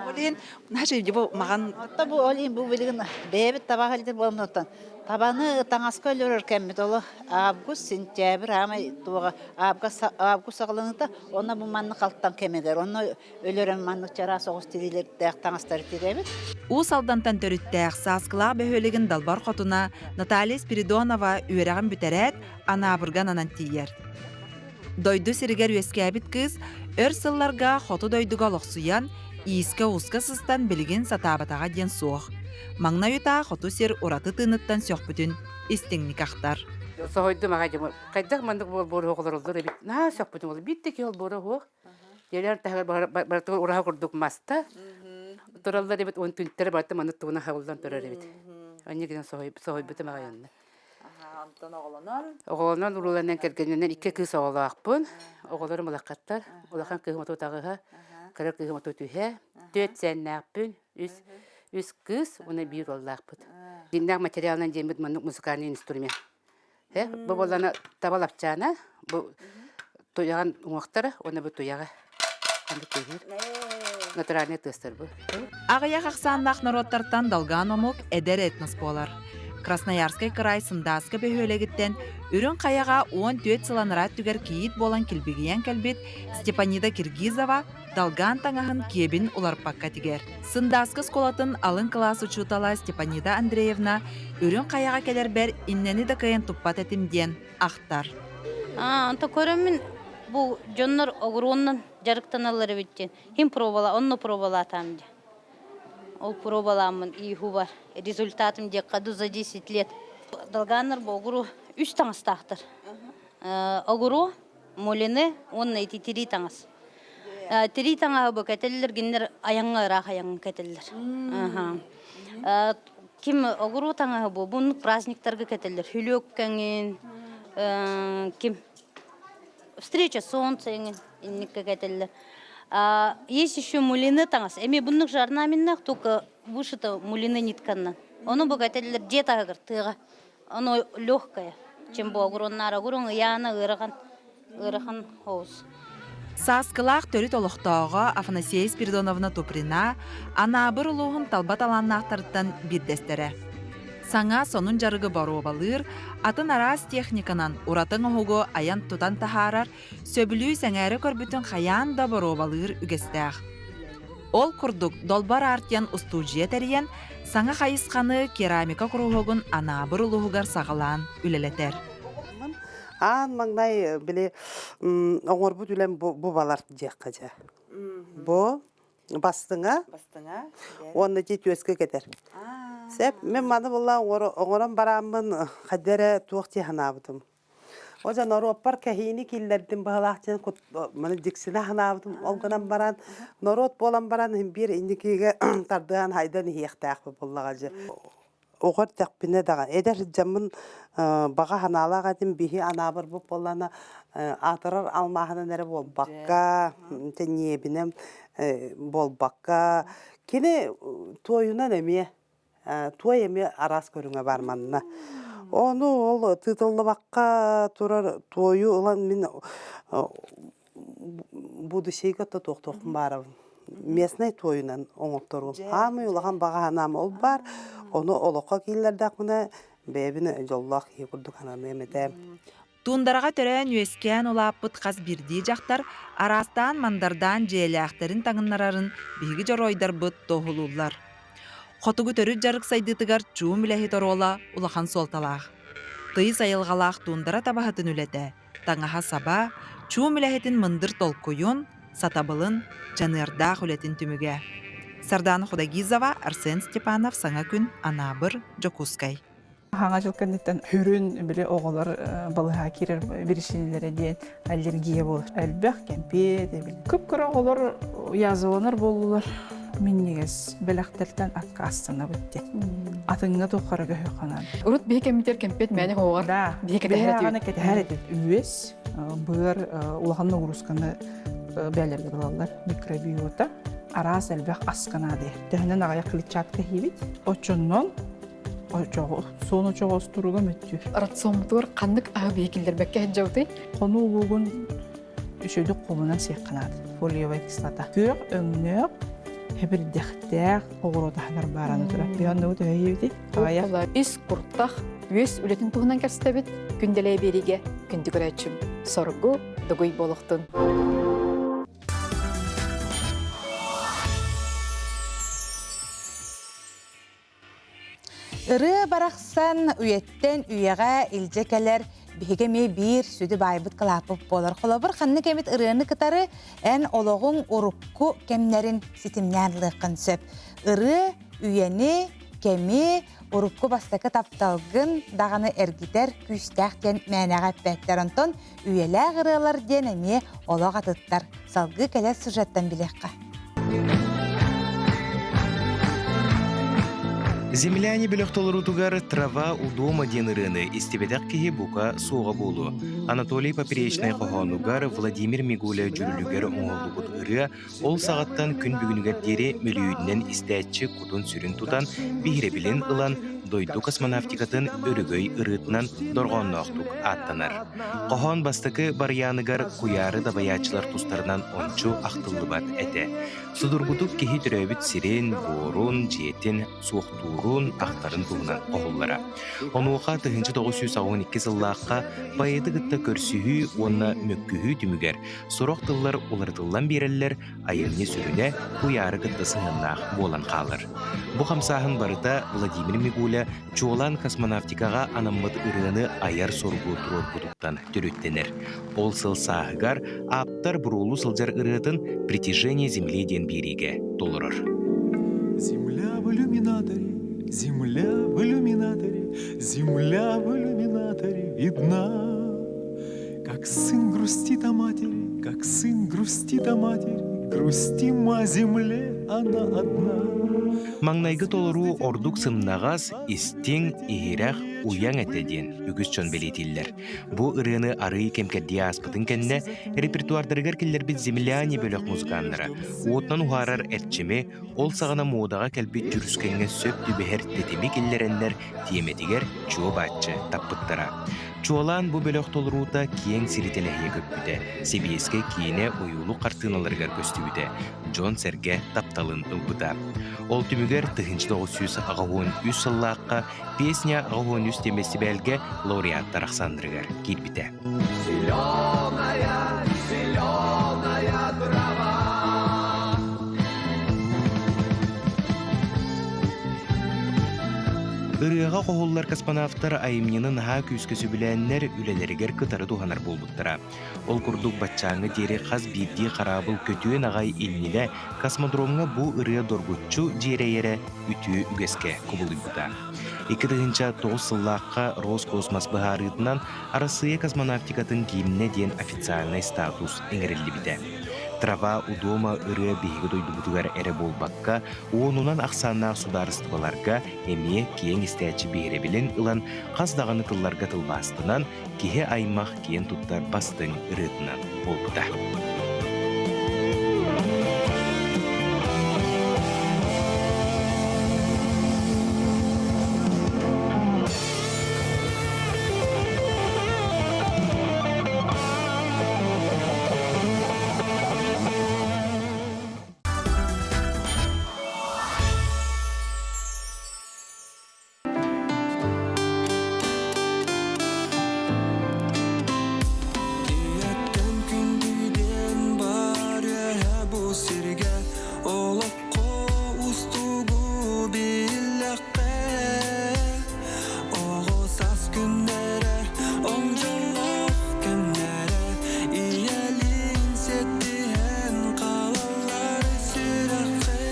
Ол иһин наша бу маҕан Отто бу ол иһин бу билигин бэйэбит табаах илдьир буоламмытыттан Табаны таҥаска өлөрөр кэммит оло август, сентябрь аамай туоҕа август саҕаланыыта онно бу маннык алтан кэмигэр онно өлөрөн маннык чараас оҕус тириилэрдээх таҥастары тирэбит. Уус Алдантан төрүттээх Сааскылаах бөһүөлэгин далбар хотуна Наталья Спиридонова үөрэҕин бүтэрээт, Анаабырга ананан тиийэр. Дойду сиригэр үөскээбит кыыс өр сылларга хоту дойдуга олохсуйан, иискэ-ууска сыстан билигин сатаабатаҕа диэн суох. Маҥнай утаа хоту сир ураты тыыныттан сөхпүтүн истиҥник ахтар. Соһуйдум аҕай дьэ хайдах маннык буолбуору олороллор эбит. Наһаа сөхпүтүм ол. Биир да киһи олбуора суох. Дьиэлэр таһыгар барытыгар ураһа курдук маста тураллар эбит, уон түнтэрэ барыта маннык тугунан хабыллан турар эбит. Онньа гынан соһуйбутум аҕай онно. Онтон оҕолонон? Оҕолонон, урууланан, кэргэнинэн икки кыыс оҕолоохпун. Оҕолорум улахаттар. Улахан кыыһым 38-һа, кыра кыыһым 33-һэ. Түөрт сиэннээхпин, үс, үс кыыс уонна биир уоллаахпыт. Дьиҥнээх материалынан диэммит маннык музыкальный инструмент. Бу буоллана таба лапчаана, бу туйаҕын уҥуохтара уонна бу туйаҕа. Натуральный тыастар бу. Аҕыйах ахсааннаах норуоттартан долгаан омук эдэр этнос буолар. Красноярскай кыраай Сындааска бөһүөлэгиттэн Үрүҥ Хайаҕа 14 сыл анараа өттүгэр кийиит буолан килбигийэн кэлбит Степанида Киргизова долгаан таҥаһын киэбин уларыппакка тигэр. Сындааска оскуолатын алын кылаас учуутала Степанида Андреевна Үрүҥ Хайаҕа кэлэрбэр иннэни да кыайан туппат этим диэн ахтар. Онто көрөммүн бу дьоннор огуруоннан дьарыктаналлар эбит диэн Хим пробала, онно пробалаатаам дии. Ол пробалааммын ииху бар. Результатым диэххэ за 10 лет. Долганнар бу огуру үс таҥастаахтар. Огуру, мулины уонна ити тирии таҥас. Тирии таҥаһы бу кэтэллэр, кинилэр айаҥҥа ыраах айаҥҥа кэтэллэр. Ким огуру таҥаһы бу бу праздниктарга кэтэллэр. Хүлүөк кэҥин, ким встреча солнца эҥин инникке кэтэллэр. Есть еще мулины таҥас. Эми буннук же орнаментных, только вышито мулины нитканнан. Ону бу кэтэллэр дьиэ таһыгар тыаҕа. Оно легкое, чем бу огуроннаара огурун ыйаана ыарахан ыарахан хоус. Сааскылаах төрүт олохтооҕо Афанасия Спиридоновна Туприна Анаабыр улууһун талба талааннаахтарыттан биирдэстэрэ. Саҥа сонун дьарыгы боруобалыыр, атын араас техниканан ураты оҥоһугу айан-тутан таһаарар, сөбүлүү сэҥээрэ көрбүтүн хайаан да боруобалыыр үгэстээх. Ол курдук Долбор Артиан устуудьуйа тэрийэн, саҥа хайысханы керамика куруһуогун Анаабыр улууһугар саҕалаан үлэлэтэр. Аан маҥнай били оҥорбут үлэм бу балар диэххэ дьэ. Бу. Бастыҥа. Бастыҥа. Уонна ити түөскэ кэтэр. Сеп, мен маны була оҥорон барааммын хайда эрэ туох дии санаабытым. О дьэ норуоппар кэһиини киллэрдим быһалаах диэн маны дьиксинэ санаабытым. Ол гынан баран норуот буолан баран биир инникигэ тардыһан хайдан иһиэхтээхпит буоллаҕа дьэ. Оҕо эрдэхпинэ даҕаны эдэр сылдьаммын баҕа санаалаах этим биһи анаабырбыт буоллаҕына аатырар алмааһынан эрэ буолбакка тэниэбинэн буолбакка кини туойунан эмиэ туой эмиэ араас көрүҥэ баар манна. Ону ол тыытыллыбакка турар туойу ылан мин будущийга да туохтуохпун баарабын. Местнай туойунан оҥотторуом. Хаамый улахан баҕа санаам ол баар. Ону олоххо кииллэрдэхпинэ бэйэбин дьоллоох киһи курдук сананыам этэ. Туундараҕа төрөөн-үөскээн улааппыт хас биирдии дьахтар араастаан мандардаан дьиэлээхтэрин таҥыннарарын биһиги дьоруойдарбыт туоһулууллар. Хотугу төрүт дьарык сайдыытыгар чуум үлэһит оруола улахан суолталаах. Тыйыс айылҕалаах туундара табаһытын үлэтэ таҥаһа-саба, чуум үлэһитин мындыр толкуйун, сатабылын, дьаныардаах үлэтин түмүгэ. Сардаана Худогизова, Арсен Степанов Саҥа күн, Анаабыр, Дьокуускай. Хаҥа дьыл кэнниттэн хүрүн били оҕолор балыһа киирэр биричиинэлэрэ диэн аллергия буолар. Элбэх кэмпиэт, кып-кыра оҕолор язваланар буоллулар. Минньигэс бэлэхтэртэн аккаастанабыт диэн. Атыҥҥа туххара көһүөхханан. Урут биһи кэммитигэр кэмпиэт мээнэ оҕоҕор Да, биһи кэтэһэр этибит. Кэтэһэр этибит. Үөс, быар улахан нагрузканы бээлэргэ ылаллар. Микробиота араас элбэх аска наадыйар. Төһөнөн аҕыйах клетчатка иһиибит. Оччоннон суон очоҕос туруга мөттүүр. Рационтугар ханнык аһы биһи киллэрбэккэ сылдьабытый? Хонуу луугун үчүгдүк хомунан сиэххэ наада. Фолиевая кислота. Күөх өҥнөөх, хэбирдэхтээх оҕуруот аһыгар баараны турар. Биһи төһө иһибитий? Ис куртах үөс үлэтин туһунан кэпсэтэбит. Күндэлэй биэриигэ күндү көрөөччүм. Соргу дугуй буолуохтун. Ырыа барахсан үйэттэн үйэҕэ илдьэ кэлэр биһиги эмиэ биир сүдү баайбыт кылааппыт буолар. Холобур, ханнык эмит ырыаны кытары эн олоҕуҥ урукку кэмнэрин ситимнээн ылыаххын сөп. Ырыа үйэни, кэми, урукку бастакы тапталгын даҕаны эргитэр күүстээх диэн мээнэҕэ эппэттэр. Онтон үйэлээх ырыалар диэн эмиэ олох атыттар. Салгыы кэлэр сюжеттан билиэххэ. Земляне бөлөх толоруутугар «Трава у дома» диэн ырыаны истибэтэх киһи бука суоҕа буолуо. Анатолий Поперечнай хоһоонугар Владимир Мигуля дьүрүлүгэр оҥоһуллубут ырыа ол саҕаттан күн бүгүнүгэр диэри мөлүйүөнүнэн истээччи кутун-сүрүн тутан, биһирэбилин ылан, дойду космонавтикатын өрөгөй ырыатынан дорҕоонноохтук ааттанар. Хоһоон бастакы барыйааныгар куйаары дабайааччылар тустарынан ончу ахтыллыбат этэ. Судургутук киһи төрөөбүт сирин, буорун, дьиэтин, суохтуурун, ахтарын туһунан хоһуллара. Онуоха 1982 сыллаахха поэты кытта көрсүһүү уонна мөккүһүү түмүгэр сорох тыллар уларытыллан биэрэллэр, айымньы сүрүнэ куйаары кытта сыһыаннаах буолан хаалар. Бу хамсааһын барыта Владимир Мигуля чуолаан космонавтикаҕа анаммыт ырыаны айар соругу туруорбутуттан төрүттэнэр. Ол сыл сааһыгар ааптар буруолуу сылдьар ырыатын «Притяжение Земли» диэн биэриигэ толорор. Земля в иллюминаторе, земля в иллюминаторе, земля в иллюминаторе видна. Как сын грустит о матери, как сын грустит о матери, грустим о земле, она одна. Маҥнайгы толоруу ордук сымнаҕас, истиҥ, иһирэх, уйаҥ этэ диэн үгүс дьон бэлиэтииллэр. Бу ырыаны арыый кэм-кэрдии ааспытын кэннэ репертуардарыгар киллэрбит «Земляне» бөлөх музыканнара уотунан уһаарар эрчими, ол саҕана муодаҕа кэлбит дьүрүскэҥҥэ сөп түбэһэр тэтими киллэрэннэр тиэмэтигэр чуо-бааччы таппыттара. Чуолаан бу бөлөх толоруута киэҥ сири тэлэһийэ көппүтэ, сэбиэскэй киинэ ойуулук хартыыналарыгар көстүбүтэ, дьон-сэргэ тапталын ылбыта. Ол түмүгэр 1983 сыллаахха «Песня 83» диэн бэстибээлгэ лауреаттар ахсааннарыгар киирбитэ. Зеленая, зеленая трава. Ырыаҕа хоһуллар космонавтар айымньыны наһаа күүскэ сөбүлээннэр үлэлэригэр кытары туһанар буолбуттара. Ол курдук баччааҥҥа диэри хас биирдии хараабыл көтүөн аҕай иннинэ космодромҥа бу ырыа доргуччу дьиэрэйэрэ үтүө үгэскэ кубулуйбута. 2009 сыллаахха Роскосмос быһаарыытынан Арассыыйа космонавтикатын гимнэ диэн официальнай статус иҥэриллибитэ. Трава у дома ырыа биһиги дойдубутугар эрэ буолбакка, уонунан ахсааннаах судаарыстыбаларга эмиэ киэҥ истээччи биһирэбилин ылан, хас даҕаны тылларга тылбаастанан, киһи аймах киэн туттар бастыҥ ырыатынан буолбута. Ийэттэн күндүйдэн бар үөһэ бу сиргэ Олоххо устугу биллэххэ Оҕо саас күннэрэ, оҥ дьоллоох кэмнэрэ Ийэлиин сиэттиһэн хаалаллар сүрэххэ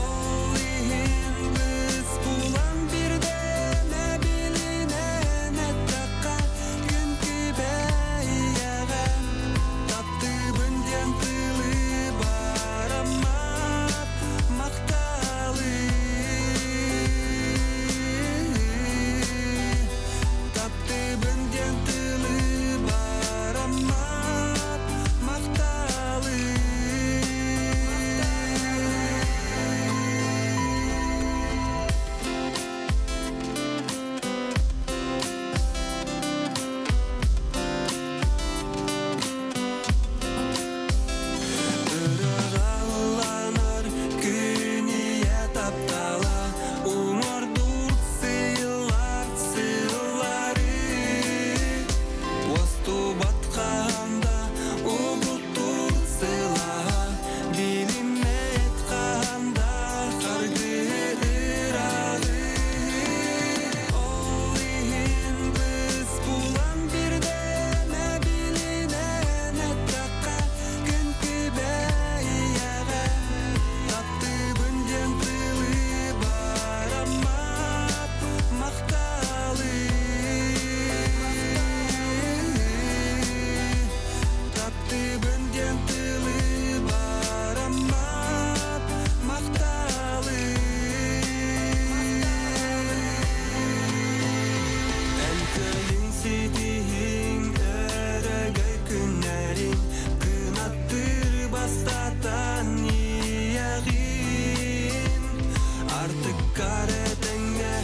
Ол иһин быс булан бирдэмэ билинэн эттэххэ Күн күбэйэҕэ таптыыбын диэн тылы бараммат махталы Таптыыбын диэн тылы бараммат махталы Ырыгаланар күн ийэ таптала Уҥордуур сыыллар сыллары Уостубат хаһан да угуттуур сылаһа Билиммэт хаһан да харгы ырааҕы Ол иһин быс булан бирдэмэ билинэн эттэххэ Күн күбэйэҕэ таптыыбын диэн тылы бараммат махталы Таптыыбын диэн тылы бараммат махталы Эн көлүҥ ситиһиҥ өрөгөй күннэриҥ Кынаттыыр бастатан ийэҕин Артыккар этэҥҥэ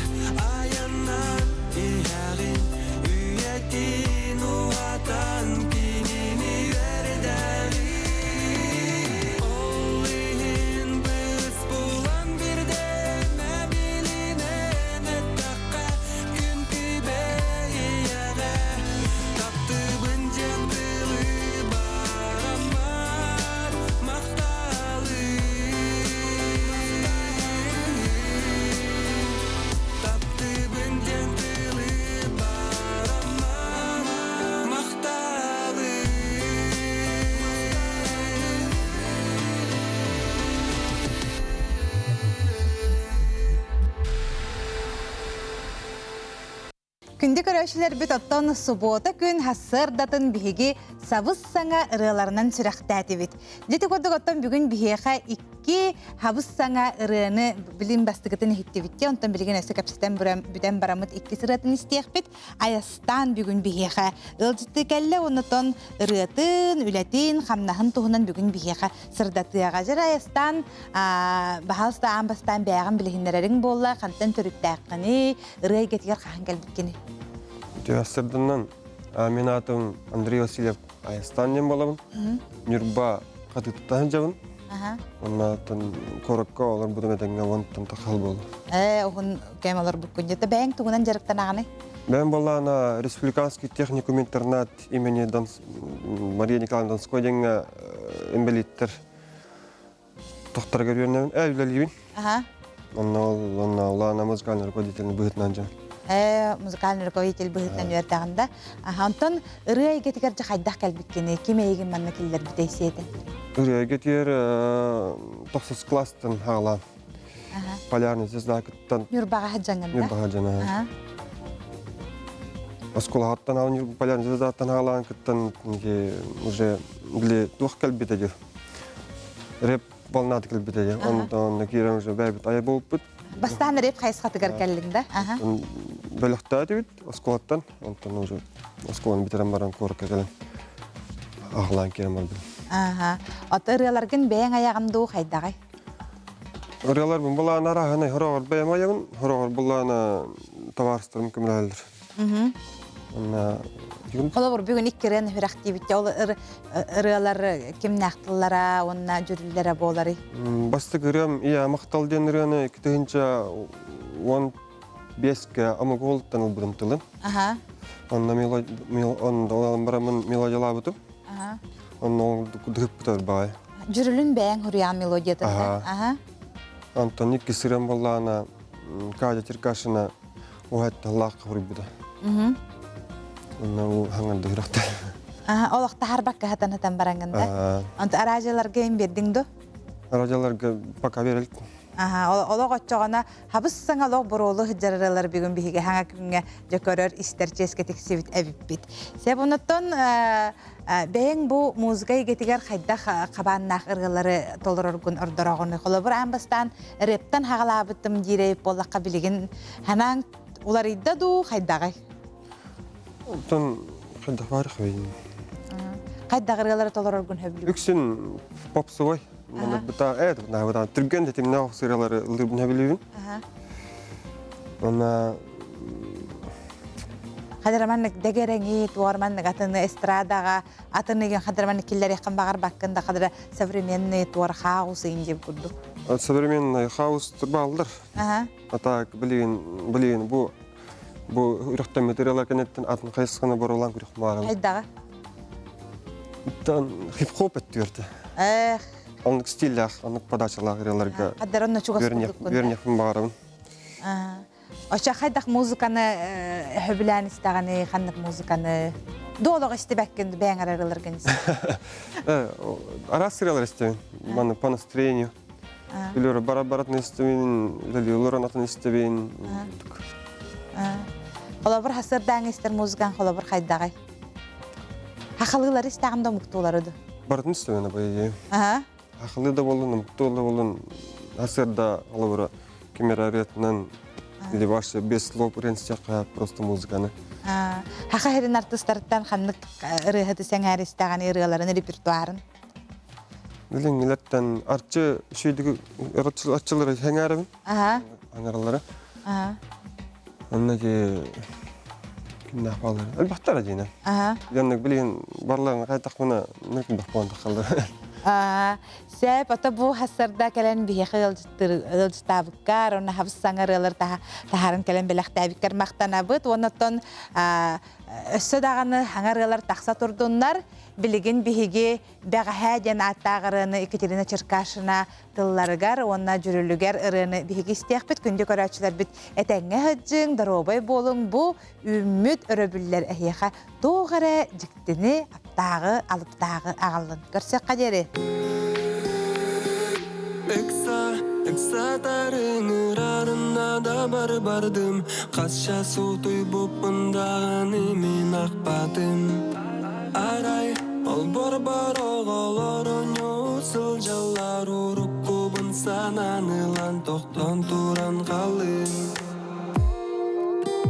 айаннан иһэҕин Үйэтин уһатан кинини үөрдэҕин Ол иһин быс булан бирдэмэ билинэн эттэххэ Күн күбэйэҕэ таптыыбын диэн тылы бараммар махталы Таптыыбын диэн тылы бараммар махталы Күндү көрөөччүлэрбит оттон субуота күн сарсыардатын биһиги сабыс-саҥа ырыаларынан сүрэхтээтибит. Дьити курдук оттон бүгүн биһиэхэ икки хабыс-саҥа ырыаны билин бастыкытын иһиттибит онтон билигин өссө кэпсэтэн бүтэн бараммыт иккис ырыатын истиэхпит. Айастаан бүгүн биһиэхэ ыалдьыттыы кэллэ оннотон ырыатын, үлэтин, хамнаһын туһунан бүгүн биһиэхэ сырдатыаҕа. Дьэр Айастаан баһаалыста аан бастаан бэйэҕин билиһиннэрэриҥ буолла, хантан төрүттээххиний, ырыа эйгэтигэр хаһан кэлбиккиний? Үтүө мин аатым Андрей Васильев Айастан диэн буолабын. Ньурба хатыытыттан сылдьабын. Оннооттон куоракка олорбутум этэҥҥэ уонтан тахал буолла. Ээ, уһун кэм олорбуккун. Дьэ, бэйэҥ тугунан дьарыктанаҕыный? Бэйэм буоллаҕына республиканский техникум-интернат имени Мария Николаевна Донской диэҥҥэ инбэлииттэр тохторго үөрэнэбин, үлэлиибин. Аха. Онно онно улаана музыкальный руководитель быһытынан дьон. Музыкальный руководитель быһытынан үөрдэҕин да. Онтон ырыа эйгэтигэр дьэ хайдах кэлбиккини, ким эйигин манна киллэрбитэй сиэтэ? Ырыа эйгэтигэр тохсус класстан хаалаан. Полярный звезда кыттан. Ньурбаҕа сылдьаҥҥын да? Ньурбаҕа дьана. Оскуолаҕыттан аал Полярный звездаттан хаалаан кыттан уже били туох кэлбитэ дьэ. Рэп волната кэлбитэ дьэ. Онтон киирэн уже бэйбит айа буолбут. Бастаан рэп хайысхатыгар кэллиҥ да? Бөлөхтөөтүбүт оскуолаттан. Онтон уже оскуоланы бүтэрэн баран куоракка кэлэн аҕалаан киирэн барбытым. Аха. Ото ырыаларгын бэйэҥ айаҕын дуу хайдаҕай? Ырыаларбын былаана арааһынай хороҕор бэйэм айабын, хороҕор былаана табаарыстарым көмөлөһөллөр. Онна Холобур, бүгүн иккирэн үрэхтиибит ол ырыалар кимнээх тыллара уонна дьүрүллэрэ буоларый? Бастакы ырыам Ийэ махтал диэн ырыаны 2015-кэ омук уолуттан ылбытым тылын. Онно онно бараммын мелодиялаабытым. Онно дыһыппытар баай. Дьүрүлүн бэйэҥ хуруйаан мелодиятын да? Онтон икки сырыам буоллаҕына Катя Черкашина уһатталаах хоруйбута. Онно уу хаҥарды үрөхтөр. Олох таһарбакка хатан-хатан бараҥын да? Онто араадьыларга им биэрдиҥ ду? Араадьыларга пока берелт. Олох оччоҕуна хабыс саҥа олох буруолу сылдьарыралар бүгүн биһиги хаҥа күҥҥэ дьэ көрөр истэр чиэскэ тиксибит эбиппит. Сеп онуттан бэйэҥ бу музыка эйгэтигэр хайдах хабааннаах ырыалары толороргун ордороҕун? Холобур, аан бастаан рэптэн хаҕалаабытым диир буоллахха билигин ханаан уларыйда дуу хайдаҕай? Оттон хайдах баар хабайын. Хайдах ырыалары толороргун сөбүлүүр? Үксүн попсовой. Маннык быта быта түргэн тэтимнээх сыралары ыллыырбын сөбүлүүбүн. Уонна Хадыраманнык дэгэрэҥи, туорманнык атыны эстрадаҕа атын ыгын хадыраманнык киллэриэххин баҕарбаккын да хадыра современный туор хаус ыйын диэн курдук. Современный хаус бааллар. А так билигин билигин бу бу үрэхтэммит ырыалар кэнниттэн атын хайысханы боруулаан күрэх баарым. Хайдаҕа? Тан хип-хоп өттүөртэ. Эх. Оннук стиллээх, оннук подачалаах ырыаларга Хаддар онно чугас курдуккун. үөрэнньэхпин баҕарабын. Оча хайдах музыканы хөбүлээн истэҕини, ханнык музыканы Дуолоҕ истибэккин бэйэҥ эрэ ырыаларгын Араас ырыалар истэбин. Маны по настроению. Үлөр бара баратын истэбин, үлэлиилэр атын истэбин. Холобур хасырдаан истэр музыкаң холобур хайдаҕай? Хахалыылары истэҕин да омуктуулары ду? Барытын истэбин абайы. Хахалыы да болун, омуктуу да болун, хасырда холобура ким эрэ ырыатынан или вообще без слов ырыан просто музыканы. Хаха херин артыстарыттан ханнык ырыаһыты сэҥээр истэҕин ырыаларын репертуарын? Билиҥҥилэртэн арчы сүйдүгү арчылары сэҥээрэбин. Аңаралары. Онно ки кимнээх бааллар? Элбэхтэр дьиинэ. Дьоннук билигин барларын хайтахпына нүкүн бахпуон тахаллар. Сөп, ото бу хассарда кэлэн биһиэхэ ыалдьыттаабыккар, уонна хабыс саҥа ырыалар таһарын кэлэн бэлэхтээбиккэр махтанабыт. Уонна өссө даҕаны саҥа ырыалар тахса турдуннар. Билигин биһиги Бэҕэһээ диэн ааттаах ырыаны Екатерина Черкашина тылларыгар уонна дьүрүлүгэр ырыаны биһиги истиэхпит. Күндү көрөөччүлэрбит этэҥҥэ сылдьыҥ, доруобай буолуҥ. Бу үүммүт өрөбүллэр эһиэхэ туох эрэ дьиктини, аптааҕы, алыптааҕы аҕаллын. Көрсүөххэ диэри! Ыкса, ыксатарын ырарына да бар бардым Хас сутуйбуппун даҕаны мин ахпатым Арай олбор бар оҕолор оонньуу сылдьаллар Уруккубун санаан ылан тохтон туран халым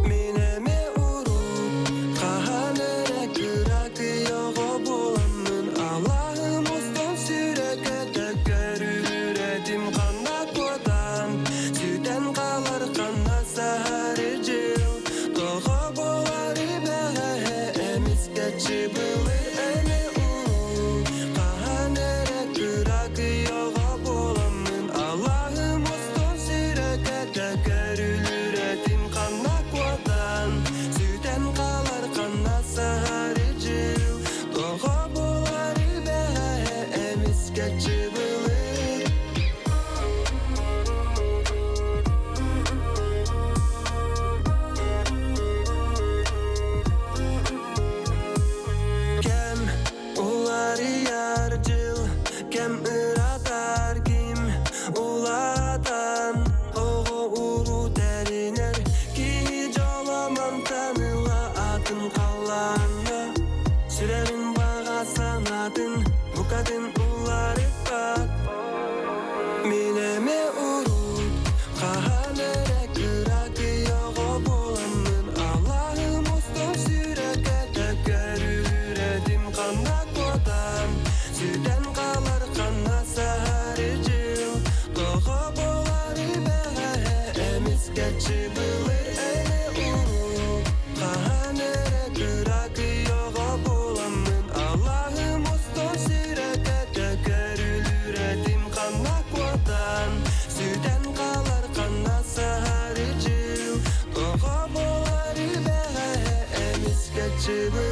Мин эмиэ урут хаһан эрэ кыракый оҕо буоламмын Алаһым устун сүрэкэтэ көрүрэтим ханна куотан Сүтэн хаалар ханна саһары дьыл Тоҕо буолары бэҕэһээ эмискэччи былыр эмиэ урут Хаһан эрэ кыракый оҕо буоламмын Алаһым устун сүрэкэтэ көрүлэтим. Хааччыбыт.